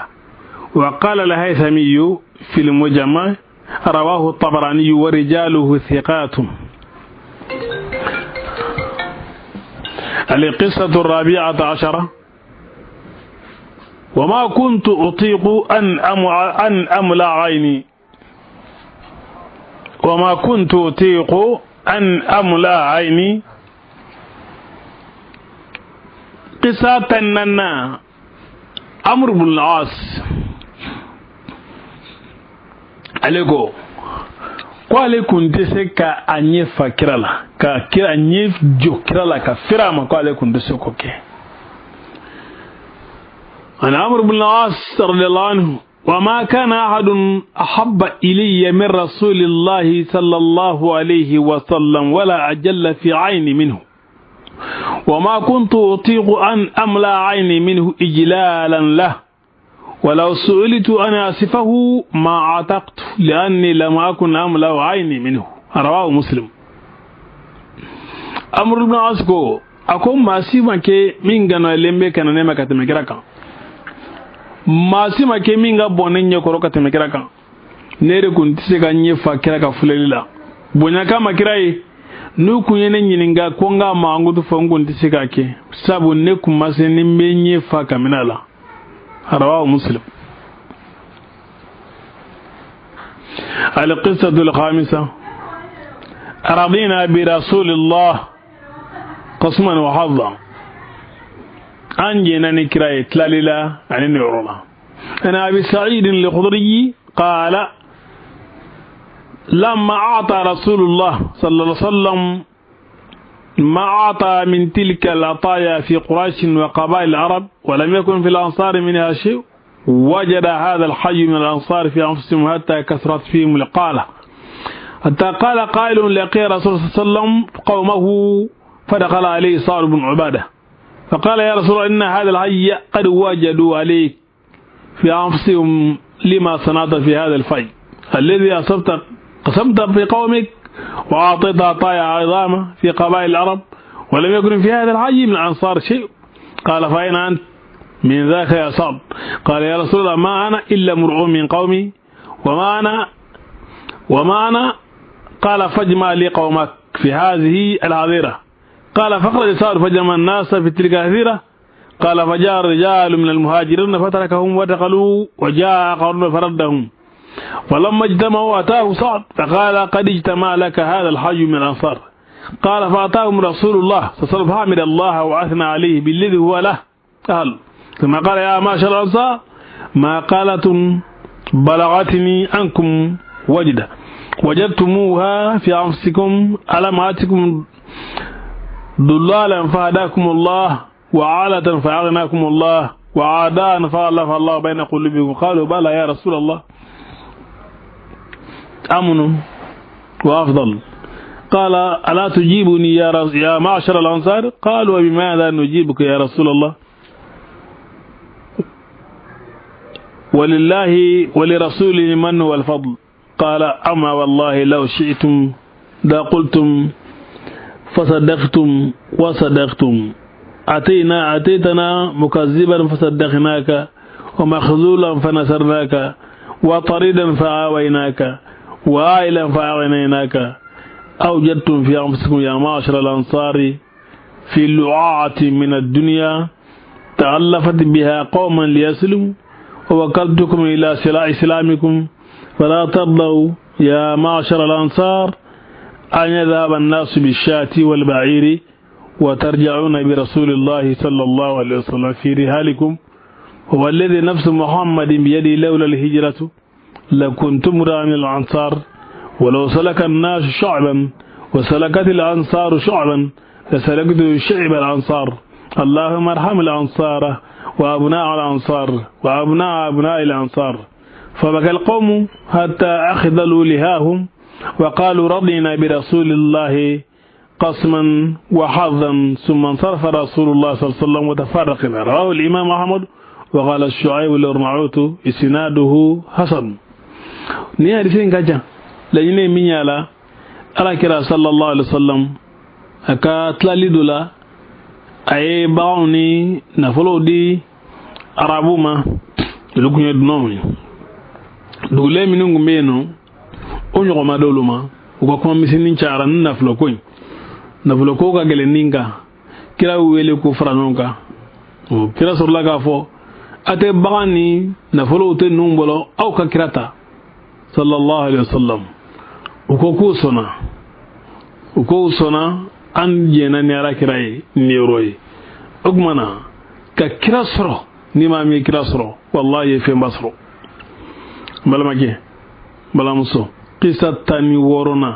وقال الهيثمي في المجمع: رواه الطبراني ورجاله ثقات. القصة الرابعة عشرة: وما كنت أطيق أن أملأ عيني، وما كنت أطيق أن أملأ عيني. قصة ننا، عمرو بن العاص ale ko ko ale kun tɛ se ka a ɲɛ fa kira la, ka kira ɲɛ jɔ kira la ka fira a ma, ko ale kun tɛ se k'o kɛ. عن عمرو بن العاص رضي الله عنه: وما كان أحد أحب إلي من رسول الله صلى الله عليه وسلم ولا أجل في عيني منه، وما كنت أطيق أن أملأ عيني منه إجلالا له، ولو سئلت أن أصفه ما عتقت لأني لم أكن أملأ عيني منه. رواه مسلم. Amr ibn As ko a ko maa si ma kɛ min ganalen bɛ ka na ne ma ka tɛmɛ kira kan, maa si ma kɛ min ka bɔn ne ɲɛkɔrɔ ka tɛmɛ kira kan. Ne de kun tɛ se ka ɲɛ fa kira ka filɛli la bonya kama kira ye. N'u kun ye ne ɲininka ko n ka mankutu fɔ, n kun tɛ se k'a kɛ, sabu ne kun ma se ni n bɛ ɲɛ fa ka minɛ a la. رواه مسلم. القصة الخامسة: رضينا برسول الله قسما وحظا. An jɛnna ni kira ye tilali la ani niyɔrɔ la. عن أبي سعيد الخدري قال: لما أعطى رسول الله صلى الله عليه وسلم ما أعطى من تلك العطايا في قريش وقبائل العرب، ولم يكن في الأنصار منها شيء، وجد هذا الحي من الأنصار في أنفسهم حتى كثرت فيهم القالة، حتى قال قائل: لقي رسول الله صلى الله عليه وسلم قومه فدخل عليه سعد بن عبادة فقال: يا رسول الله، إن هذا الحي قد وجدوا عليك في أنفسهم لما صنعت في هذا الفيء الذي أصبت، قسمت في قومك وأعطيت عطايا عظامة في قبائل العرب، ولم يكن في هذا الحي من الأنصار شيء. قال: فأين أنت من ذاك يا سعد؟ قال: يا رسول الله، ما أنا إلا امرؤ من قومي، وما أنا. قال: فاجمع لي قومك في هذه الحظيرة. قال فخرج سعد فجمع الناس في تلك الهذيرة. قال فجاء الرجال من المهاجرين فتركهم ودخلوا، وجاء آخرون فردهم، فلما اجتمعوا أتاه سعد فقال قد اجتمع لك هذا الحي من الأنصار. قال فأتاهم رسول الله صلى الله عليه وسلم فحمد الله وأثنى عليه بالذي هو له أهل. ثم قال يا معشر الأنصار ما قالت بلغتني عنكم وجدة وجدتموها في أنفسكم، ألم آتكم ضلالا فهداكم الله، وعالة فأغناكم الله، وعاداء فألف الله بين قلوبكم. قالوا بلى يا رسول الله، أمن وأفضل. قال ألا تجيبني يا معشر الأنصار؟ قالوا وبماذا نجيبك يا رسول الله؟ ولله ولرسوله من والفضل. قال أما والله لو شئتم دا قلتم فصدقتم وصدقتم، أتيتنا مكذبا فصدقناك، ومخذولا فنصرناك، وطريدا فآويناك، وعائلا فأغنيناك. أوجدتم في أنفسكم يا معشر الأنصار في لعاعة من الدنيا تألفت بها قوما ليسلموا، ووكلتكم إلى إسلامكم، فلا ترضوا يا معشر الأنصار أن يذهب الناس بالشاة والبعير وترجعون برسول الله صلى الله عليه وسلم في رحالكم، هو الذي نفس محمد بيده لولا الهجرة لكنتم امرأ من الأنصار، ولو سلك الناس شعبا وسلكت الأنصار شعبا لسلكت شعب الأنصار. اللهم ارحم الأنصار وأبناء الأنصار وأبناء أبناء الأنصار. فبكى القوم حتى أخذلوا لهاهم وقالوا رضينا برسول الله قسما وحظا. ثم انصرف رسول الله صلى الله عليه وسلم وتفرقنا. رواه الإمام أحمد. وقال الشعيب الأرناؤوط إسناده حسن. Ni hadisi in ka ca laɲini min y'a la, ala kira sallallahu alaihi wasallam a ka tilali dɔ la, a ye baganw ni nafolow di arabu ma. Olu kun ye dunanw ye, dugulen minnu kun bɛ yen nɔ, o ɲɔgɔn ma d'olu ma. U ka kuma misɛnnin cayara ni nafoloko ye, nafoloko ka gɛlɛn nin kan. Kira y'u wele k'u fara ɲɔgɔn kan. O kira sɔrɔla k'a fɔ a tɛ bagan ni nafolow tɛ ninnu bolo, aw ka kira ta sallallahu alaihi wasallam. U ko k'u sɔnna, u ko u sɔnna, an jɛnna ni ala kira ye ni yɔrɔ ye. O tuma na ka kira sɔrɔ, ni maa min ye kira sɔrɔ, wallahi ye fɛnba sɔrɔ. N balimakɛ, balimamuso, kisa 16nan,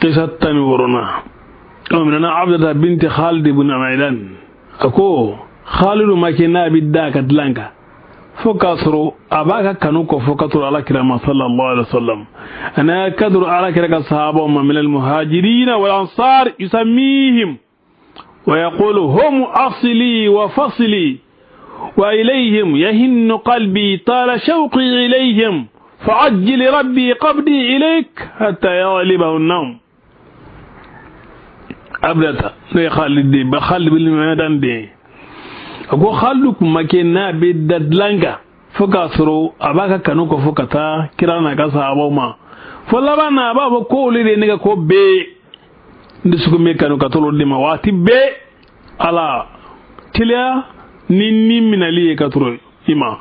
kisa 16nan o minɛna Abdata binti Khalid ibn Maidan. A ko Khalidu ma kɛ n'a bɛ da a ka dilan kan fo k'a sɔrɔ a b'a ka kanu kɔ fo ka toro ala kira ma sallallahu alaihi wasallam. Ana kadru ala kira ka sahabaw ma min almuhajirina wal ansar yusammihim wa yaqulu hum asli wa fasli wa ilayhim yahinnu qalbi tala shawqi ilayhim fa'ajjil rabbi qabdi ilayk hatta yaghlibahu an-nawm. Abdata ne Khalid ba Khalid bin Maidan de a ko Khalidu kun ma kɛ n'a bɛ da dilan kan fo k'a sɔrɔ a b'a ka kanu kɔ fo ka taa kira n'a ka sahabaw ma. Fo laban na a b'a fɔ ko olu de ye ne ka ko bɛɛ, n dusukun bɛ kanu ka t'olu de ma waati bɛɛ. Ala teliya ni minɛli ye ka toro i ma,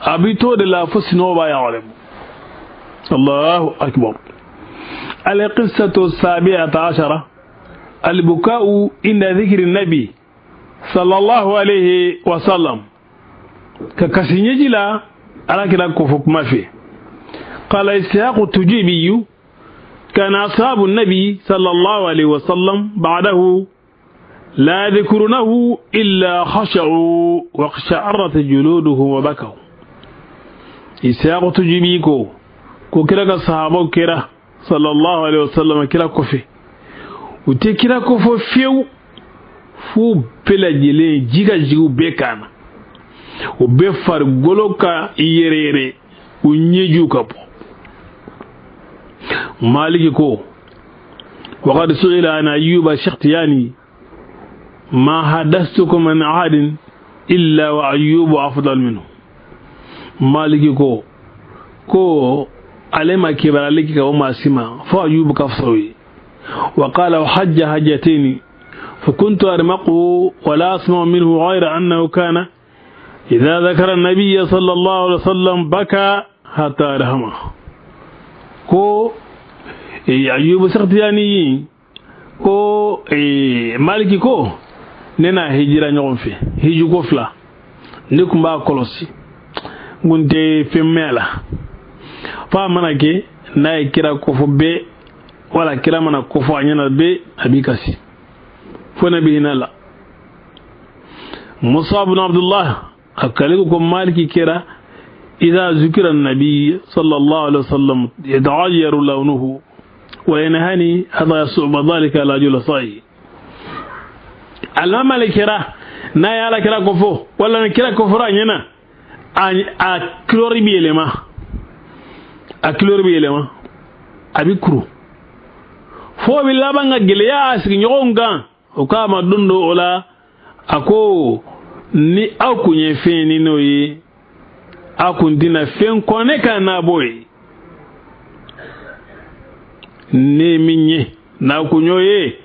a b'i t'o de la fo sinɔgɔ b'a yagalen. Allahu akbar. Al-qissatu as-sabi'ata ashara al-buka'u inda dhikri nabi sallallahu alayhi wa sallam, ka kasi ɲɛji la ala kira kofo kuma fɛ. Qala Ishaq tujibiyu kana ashabu nabi sallallahu alayhi wa sallam ba'dahu la yadhkurunahu illa khasha'u wa qsha'arat juluduhum wa bakaw. Ishaq tujibi ko kira ka sahabaw kira sallallahu alayhi wa sallam kira kɔfɛ, u tɛ kira kofo fiyewu f'u bɛɛ lajɛlen ji ka jigin u bɛɛ kan na, u bɛɛ farikolo ka yɛrɛ yɛrɛ, u ɲɛjiw ka bɔ. Maliki ko waqad su'ila an Ayyuba Shakhtiyani ma hadastukum min ahadin illa wa Ayyubu afdal minhu. Maliki ko ale ma kibarali kɛ ka bɔ maa si ma fo Ayyubu ka fisa o ye. وقال حج حجتين فكنت أرمقه ولا أسمع منه غير أنه كان إذا ذكر النبي صلى الله عليه وسلم بكى حتى رحمه. ko Ayyubu Sakhtiyani ko Maliki ko ne na hijira ɲɔgɔn fɛ hiju ko fila ne kun b'a kɔlɔsi n kun tɛ fɛn mɛn a la f'a mana kɛ n'a ye kira kofɔ bɛɛ wala kira mana kofɔ a ɲɛna bɛɛ a b'i kasi fo ne bɛ hinɛ la. Musa bin Abdullah a kale ko Maliki kɛra إذا ذكر النبي صلى الله عليه وسلم يتغير لونه وينهاني هذا يصعب ذلك على جلسائي. alama le kira n'a ye ala kira kofo wala ni kira kofora a ɲɛna a kilori bi yɛlɛma a kilori bi yɛlɛma a bi kuru fo bi laban ka gɛlɛya a sigiɲɔgɔnw kan o k'a ma don dɔ o la a ko ni aw kun ye fɛn ni n'o ye aw kun tɛna fɛn kɔn ne kan n'a b'o ye ne ye min ye n'aw kun y'o ye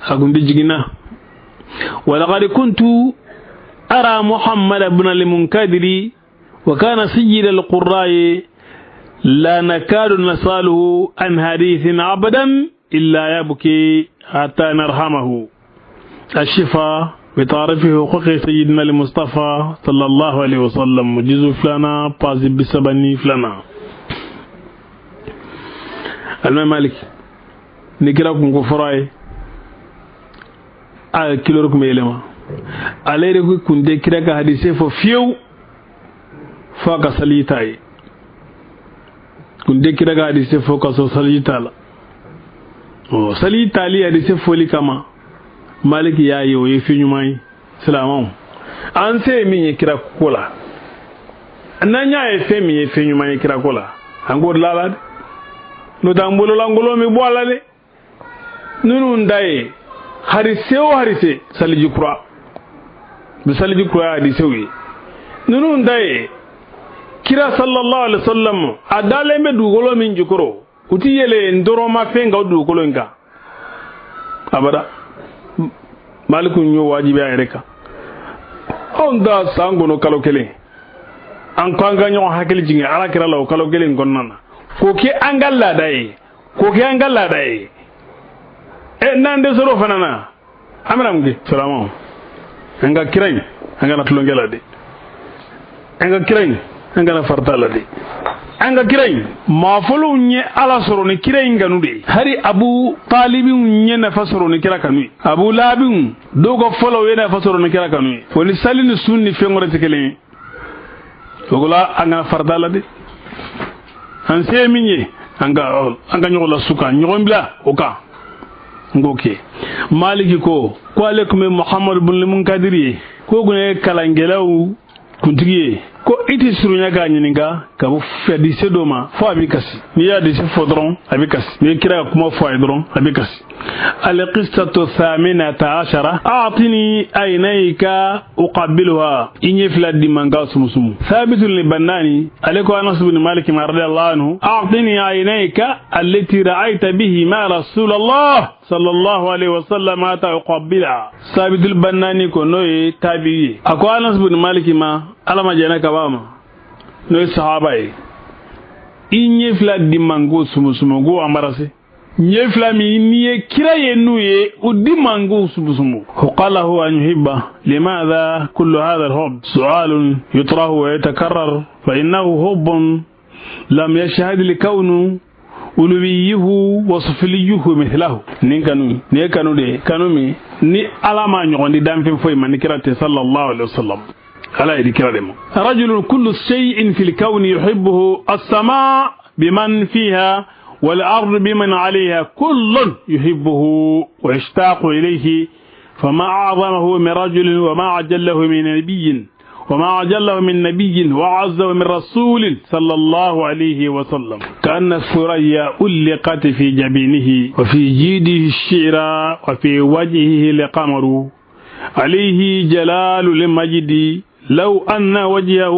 a kun tɛ jigin na. ولقد كنت أرى محمد بن المنكدر وكان سيد القراء لا نكاد نسأله عن حديث أبدا إلا يبكي حتى نرحمه. الشفاء بتعريف حقوق سيدنا المصطفى صلى الله عليه وسلم جزء فلانا بازي بسبني فلانا. المهم مالك نكرا كن كفراي a kilor kuma yɛlɛma ale yɛrɛ kun tɛ kira ka hadise fɔ fiyewu fo a ka sali t'a ye kun tɛ kira ka hadise fɔ ka sɔrɔ sali t'a la ɔ sali tali hadise fɔli kama Maliki y'a ye o ye fɛn ɲuman ye silamɛw an se ye min ye kira ko la n'an y'a ye fɛn min ye fɛn ɲuman ye kira ko la an k'o dilan a la dɛ n'o tɛ an bololankolon bɛ bɔ a la dɛ ninnu ta ye harise o harise saliji kura bi saliji kura ye hadisew ye ninnu ta ye kira sallallahu alaihi wasallam a dalen bɛ dugukolo min jukɔrɔ u ti yɛlɛ ndɔrɔma fɛn kan o dugukolo in kan abada. Maliku y'o wajibi a yɛrɛ kan anw ta san kɔnɔ kalo kelen an ko an ka ɲɔgɔn hakili jigin ala kira la o kalo kelen kɔnɔna na k'o kɛ an ka laada ye k'o kɛ an ka laada ye. N'an dɛsɛr'o fana na an bɛna mun kɛ silamɛw an ka kira in an kana tulonkɛ la dɛ an ka kira in an kana farita la dɛ an ka kira in maa fɔlɔw ye ala sɔrɔ ni kira in kanu de ye hari Abu Talibiw ye nafa sɔrɔ ni kira kanu ye Abu Lahabiw dɔw ka fɔlɔw ye nafa sɔrɔ ni kira kanu ye o ni sali ni sun ni fɛn wɛrɛ tɛ kelen ye o la an kana farita la dɛ an se ye min ye an ka ɲɔgɔn lasu kan ɲɔgɔn bila o kan. N k'o kɛ Maliki ko ko ale tun bɛ Muhamadu bin Munkadir ye k'o kun ye kalankɛlaw kuntigi ye ko i tɛ surunya k'a ɲininka ka bɔ hadise dɔ ma fo a bɛ kasi n'i ye hadise fɔ dɔrɔn a bɛ kasi n'i ye kira ka kuma fɔ a ye dɔrɔn a bɛ kasi. القصة الثامنة عشرة أعطني عينيك أقبلها إني فلا دمانكا سمسم ثابت للبناني عليك أنس بن مالك رضي الله عنه أعطني عينيك التي رأيت به ما رسول الله صلى الله عليه وسلم أقبلها. ثابت البناني كنوي تابعي أكو أنس بن مالك ما ألما جنك باما نوي صحابي إني فلا دمانكو سمسم غو أمرسي ɲɛ fila min n'i ye kira ye n'u ye o di mango sumusumu. وقاله أن يحبه لماذا كل هذا الحب سؤال يطرح ويتكرر فإنه حب لم يشهد لكونه ألويه وسفليه مثله. Nin kanu nin ye kanu de ye kanu min ni ala ma ɲɔgɔn di danfɛn foyi ma ni kira tɛ sallallahu alaihi wasallam ala ye di kira de ma. رجل كل شيء في الكون يحبه السماء بمن فيها والأرض بمن عليها كل يحبه ويشتاق إليه فما أعظمه من رجل وما أجله من نبي وما أجله من نبي وعزه من رسول صلى الله عليه وسلم. كأن الثريا ألقت في جبينه وفي جيده الشعرى وفي وجهه القمر عليه جلال المجد لو أن وجهه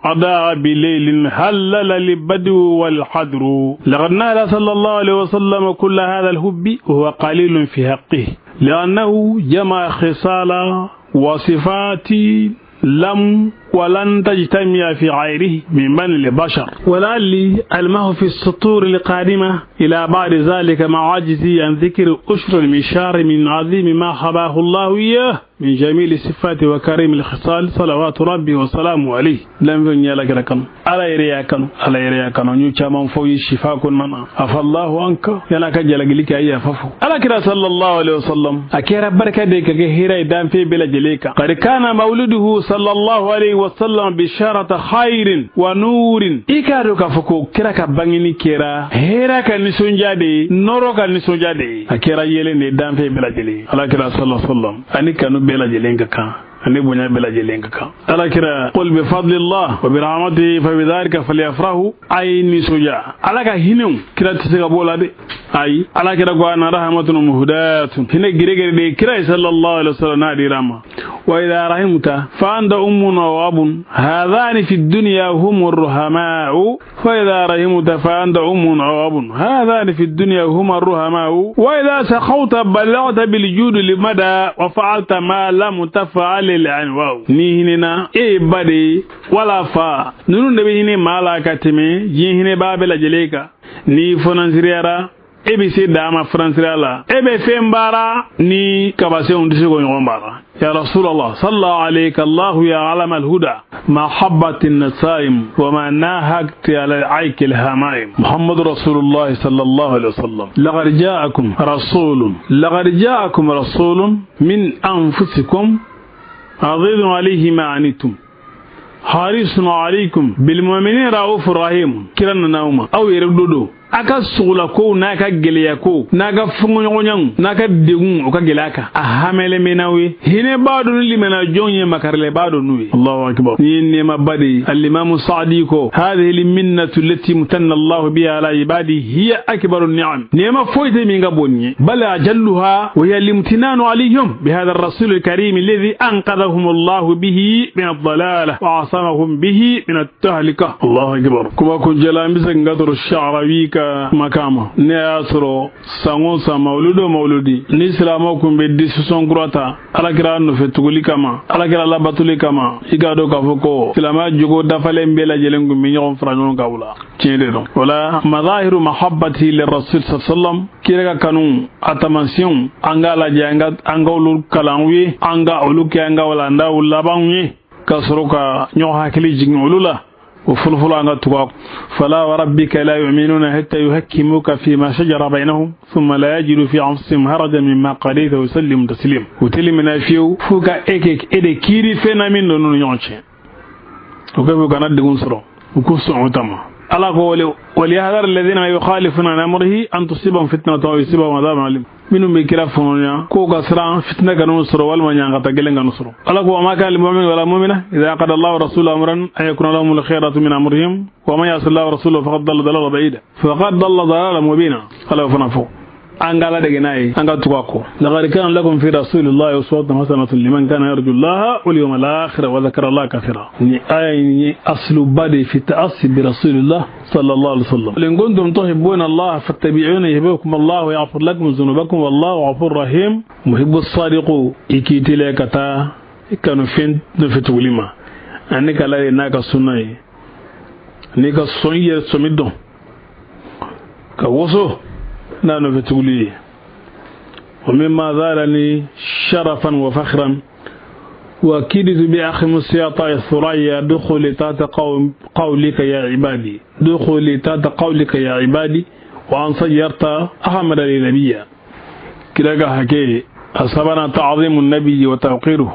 أضاء بليل هلل للبدو والحدر. لقد نال صلى الله عليه وسلم كل هذا الحب وهو قليل في حقه، لأنه جمع خصال وصفات لم ولن تجتمع في غيره من بني البشر. ولعلي ألمه في السطور القادمة إلى بعد ذلك مع عجزي عن ذكر أشر المشار من عظيم ما حباه الله إياه من جميل الصفات وكريم الخصال، صلوات ربي وسلامه عليه. لم ينيا لك كانوا على يريا كانوا على يريا كانوا نيو من فوي شفاء كن منا عفا الله عنك يلا كجلك أي ففو على كرا صلى الله عليه وسلم. أكيرا بركة ديك هيرا دام في بلا جليك. قد كان مولده صلى الله عليه وسلم بشارة خير ونور. إكادو كفكو كرا كبانيني كرا هيرا كنسونجا دي نورو كنسونجا دي أكيرا يلين دام في بلا جلي على كرا صلى الله عليه وسلم. أني كانوا بلا جلين كا أني بنيا بلا جلين كا على كرا قل بفضل الله وبرحمته فبذلك فليفرحوا. أي نسوجا على كهينو كرا تسيغ بولا دي أي على كرا قوانا رحمة مهداة هنا غير دي كرا صلى الله عليه وسلم نادي راما. وإذا رحمت فأنت أم وأب هذان في الدنيا هم الرحماء. فإذا رحمت فأنت أم وأب هذان في الدنيا هم الرحماء. وإذا سخوت بلغت بالجود لمدى وفعلت ما لم تفعل الأنواع. نيهننا إيه بدي ولا فا نون نبي هني مالا كتمي جيهني بابل جليكا ني فنانسيرا e bɛ se dan ma faransira la e bɛ fɛn baara ni kabasenw tɛ se k'o ɲɔgɔn baara. Ya Rasulallah sallallahu alayka Allahu ya alam alhuda ma habbat an-nasaim wa ma nahakt ala al-ayk al-hamaim. Muhammad Rasulullah sallallahu alayhi wa sallam. Laqad ja'akum rasulun laqad ja'akum rasulun min anfusikum azizun alayhi ma anittum harisun alaykum bil mu'minina raufur rahim. Kira nana aw ma aw yɛrɛ dodo a ka sogola kow n'a ka gɛlɛya kow n'a ka fɔɲɔgɔnɲɔgɔnw n'a ka degun o ka gɛlɛya kan a hamɛlɛ bɛ n'aw ye hinɛbaa dɔ ni limana jɔn ye makarilɛbaa dɔ n'u ye. Allahu akbar. Ni ye nɛɛmaba de ye. Alimamu Saadi ko hadhihi lminnatu allati mutanna Allahu biha ala ibadi hiya akbaru ni'am. Nɛɛma foyi tɛ min ka bon nin ye. Bal ajalluha wa hiya limtinanu alayhim bihadha ar-rasul al-karim alladhi anqadhahum Allahu bihi min ad-dalalah wa asamahum bihi min at-tahlika. Allahu akbar. Kuma kun jala an bɛ segin ka tɔrɔ Sha'rawi ka makama ne y'a sɔrɔ san o san mawuludu o mawuludi ni silamɛw kun bɛ disisɔn kura ta alakira nɔfɛ tuguli kama alakira labatuli kama i k'a dɔn k'a fɔ ko silamɛya jogo dafalen bɛɛ lajɛlen kun bɛ ɲɔgɔn fara ɲɔgɔn kan o la tiɲɛ de don. O la mazahiru mahabbati lirasul sallam kira ka kanu a taamasiyɛnw an k'a lajɛ an ka olu kalan u ye an ka olu kɛ an ka walandaw labanw ye ka sɔrɔ ka ɲɔgɔn hakili jigin olu la. وفلفل عن التقاق. فلا وربك لا يؤمنون حتى يحكموك فيما شجر بينهم ثم لا يجدوا في أنفسهم حرجا مما قضيت ويسلموا تسليما. وتلمنا فيو فوكا إكيك إدي كيري فينا من نون يونشي وكيف كان دغون سرو وكوسو عتما الله قول وليحذر الذين يخالفون عن أمره أن تصيبهم فتنة أو يصيبهم عذاب أليم. Minnu bɛ kira fɔnɔnya k'o ka siran fitinɛ ka n'u sɔrɔ walima ɲankata gɛlɛn ka n'u sɔrɔ. Ala ko wa ma kana lil mu'minin wala mu'mina idha qada Allahu wa rasuluhu amran an yakuna lahumul khiyaratu min amrihim wa man ya'si Allaha wa rasulahu faqad dalla dalalan ba'ida faqad dalla dalalan mubina. Ala fana fɔ an ka Ala dege n'a ye an ka tugu a kɔ. Laqad kana lakum fi rasulillahi uswatun hasanatun liman kana yarju Allaha wal yawmal akhir wa dhakara Allaha kathira. Ni aya in ye asluba de fi ta'assi bi rasulillah sallallahu alaihi wasallam. In kuntum tuhibbuna Allah fattabi'uni yuhibbukum Allah wa yaghfir lakum dhunubakum wallahu ghafurur rahim. Muhibbu sadiqu i k'i teliya ka taa i kanu fɛn nɔfɛ tuguli ma ani ka Ala ye n'a ka sunna ye n'i ka sɔn i yɛrɛ sɔmi dɔn ka woso n'a nɔfɛ tuguli ye. Wa mimma zalani sharafan wa fakhran wa kiditu bi akhi musiyata thuraya dukhuli tata qawlika ya ibadi dukhuli tata qawlika ya ibadi wa an sayyarta ahmad li nabiyya. Kira ka hakɛ a sabanan ta'zimu an-nabiyyi wa tawqiruhu.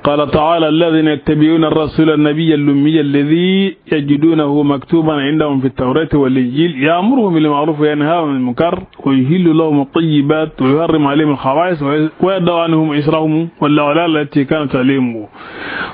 قال تعالى الذين يتبعون الرسول النبي الأمي الذي يجدونه مكتوبا عندهم في التوراة والإنجيل يأمرهم بالمعروف وينهاهم عن المنكر ويحل لهم الطيبات ويحرم عليهم الخبائث ويضع عنهم إصرهم والأغلال التي كانت عليهم.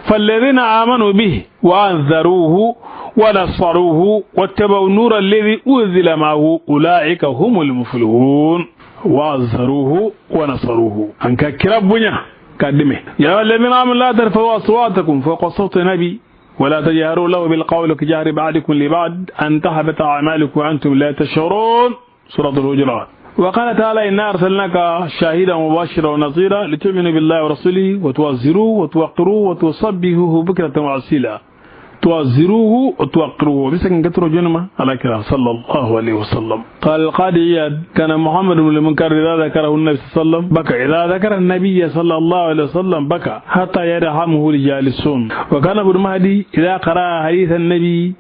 فالذين آمنوا به وأنذروه ونصروه واتبعوا النور الذي أنزل معه أولئك هم المفلحون. وأنذروه ونصروه أنك كربنا قدمه. يا الذين آمنوا لا ترفعوا أصواتكم فوق صوت النبي ولا تجهروا له بالقول كجهر بعضكم لبعض أن تحبط أعمالكم وأنتم لا تشعرون. سورة الحجرات. وقال تعالى إنا أرسلناك شاهدا ومبشرا ونذيرا لتؤمنوا بالله ورسوله وتعزروه وتوقروه وتسبحوه بكرة وأصيلا. تعزروه وتوقروه بسكن كتر جنما على كلام صلى الله عليه وسلم. قال القاضي عياض كان محمد بن المنكر إذا ذكره النبي صلى الله عليه وسلم بكى، إذا ذكر النبي صلى الله عليه وسلم بكى حتى يرحمه الجالسون. وكان ابن مهدي إذا قرأ حديث النبي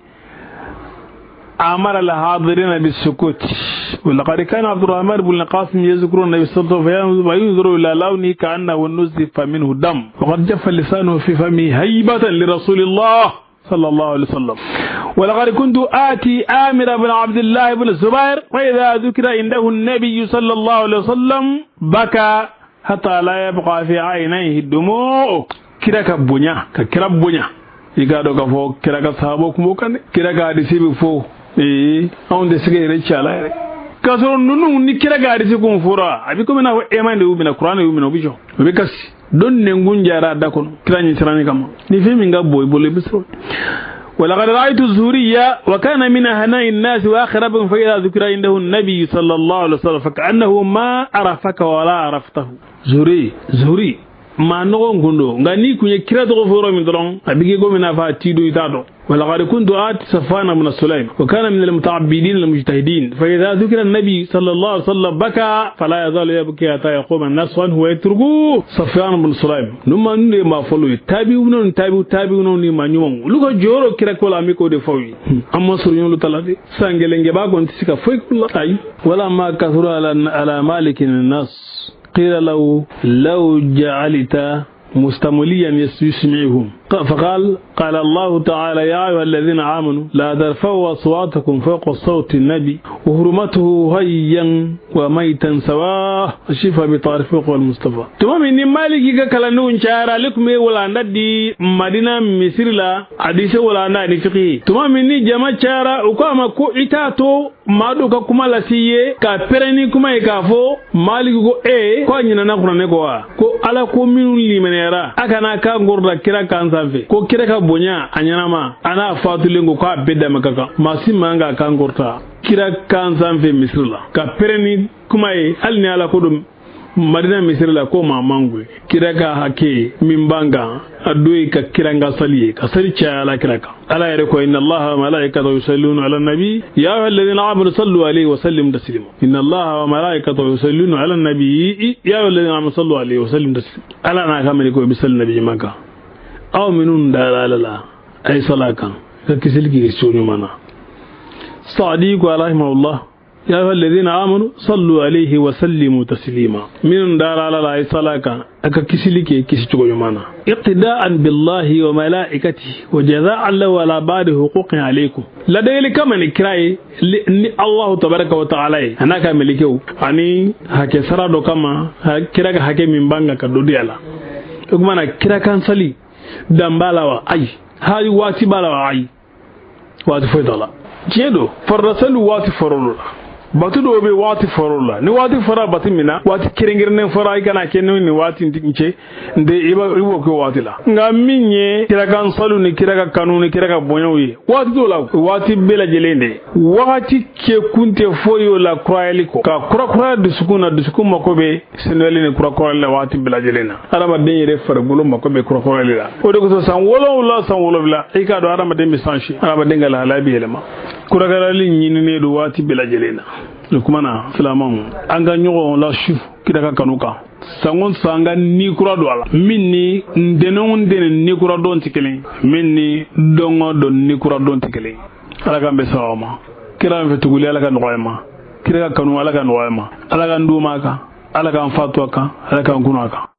أمر الحاضرين بالسكوت. ولقد كان عبد الرحمن بن القاسم يذكر النبي صلى الله عليه وسلم وينظر إلى لونه كأنه نزف منه دم، وقد جف لسانه في فمه هيبة لرسول الله صلى الله عليه وسلم. ولقد كنت آتي آمر بن عبد الله بن الزبير وإذا ذكر عنده النبي صلى الله عليه وسلم بكى حتى لا يبقى في عينيه الدموع. كراك بنيا كرا بنيا يقادو كفو كراك صحابو كموكان كراك حديثي بفو anw tɛ se ka yɛrɛ ci a la yɛrɛ k'a sɔrɔ ninnu ni kira ka hadisi kun fɔra a bɛ komi n'a fɔ eman de y'u minɛ, kuran de y'u minɛ, u bɛ jɔ u bɛ kasi don nɛnkun jara a da kɔnɔ kira ɲɛsiranni kama. Ni fɛn min ka bon i bolo i bɛ sɔrɔ. ولقد رأيت الزهرية وكان من أهناء الناس وأقربهم فإذا ذكر عنده النبي صلى الله عليه وسلم فكأنه ما عرفك ولا عرفته. زهري ما nɔgɔn kun don, nka n'i kun ye kira tɔgɔ fɔ yɔrɔ min dɔrɔn a bɛ k'i komi n'a fɔ a t'i don i t'a dɔn. ولقد كنت آتي صفوان بن سليم وكان من المتعبدين المجتهدين فإذا ذكر النبي صلى الله عليه وسلم بكى فلا يزال يبكي حتى يقوم الناس عنه ويتركوه. صفوان بن سليم نما نne ma fɔlɔ ye tabi'u tabi'u ni ma ɲumanw olu ka jɔyɔrɔ kira ko la an bɛ k'o de fɔ u ye. An ma sɔrɔ ɲɔgɔn ta la dɛ, san kelenkɛba kɔni tɛ se ka foyi k'u la. Ayi wala ma kasura ala malikin nas قيل له لو جعلت مستمليا يسمعهم فقال قال الله تعالى يا أيها الذين آمنوا لا ترفعوا أصواتكم فوق صوت النبي وحرمته هيا وميتا سواء الشفاء بطارف والمصطفى. تمام إن مالك كلانون شارع لكم ولا ندي مدينة مصر لا حديث ولا ندي فقه. تمام إن جماعة شارع وكما كو إتاتو madu ka kuma lase ye ka pɛrɛn kuma ye k'a fɔ Maliki ko ko a ɲinɛna kuranɛ kɔ wa, ko ala ko minnu limaniyara a kana kan kɔrɔta kira kan sanfɛ, ko kira ka bonya a ɲɛnama a n'a fatulen ko k'a bɛɛ dama ka kan, maa si man ka kan kɔrɔta kira kan sanfɛ misiri la ka pɛrɛn ni kuma ye hali ni ala ko don Madina misiri la ko maa man goyi. Kira ka hakɛ min b'an kan a dɔ ye ka kira ka sali ye ka sali caya ala kira kan. Ala yɛrɛ ko inna allaha wa malaikatahu yusalluna ala nabi ya ayyuha alladhina amanu sallu alayhi wa sallimu taslima. Inna allaha wa malaikatahu yusalluna ala nabi ya ayyuha alladhina amanu sallu alayhi wa sallimu taslima. Ala n'a ka mɛlɛkɛw bɛ sali nabi ɲuman kan. Aw minnu dara ala la a ye sali a kan ka kisili kɛ so ɲuman na. Saadi ko rahimahullah يا أيها الذين آمنوا صلوا عليه وسلموا تسليما. من دار على الله صلاة أكا كسلك كسيتو يمانا اقتداء بالله وملائكته وجزاء له على بعض حقوق عليكم. لدي كما نكراي الله تبارك وتعالى أنا كملكيو أني هكي سرادو كما كراك هكي من بانغا كدودي على وكما كرا كان سلي دمبالا أي هاي واتي بالا أي واتي فويدالا جيدو فرسلو واتي فرولو batu dɔw bɛ waati fɔr'o la ni waati fɔra batu min na waati kɛrɛnkɛrɛnnen fɔra i kana kɛ ni waati in cɛ n tɛ i b'o kɛ waati la. Nka min ye kira kan saliw ni kira ka kanu ni kira ka bonyaw ye waati t'o la, waati bɛɛ lajɛlen de wagati kɛ kun tɛ foyi o la kurayali kɔ ka kurakuraya dusukun na. Dusukun mako bɛ senuyali ni kurakurayali la waati bɛɛ lajɛlen na. Adamaden yɛrɛ farikolo mako bɛ kurakurayali la. O de kosɔn san 7 san 7 i k'a dɔn adamaden bɛ sansi, adamaden ka lahalaya bɛ yɛlɛma. Kurakurayali ɲininen don waati bɛɛ lajɛlen na. O kuma na silamɛw an ka ɲɔgɔn lasu kira ka kanu kan san o san an ka ni kura don a la min ni ntɛnɛn o ntɛnɛn ni kura dɔn tɛ kelen, min ni dɔn o dɔn ni kura dɔn tɛ kelen. Ala k'an bɛn sababa ma. Kira min fɛ tuguli ala ka nɔgɔya ma, kira ka kanu ala ka nɔgɔya ma, ala k'an d'u ma a kan, ala k'an fatu a kan, ala k'an kunu a kan.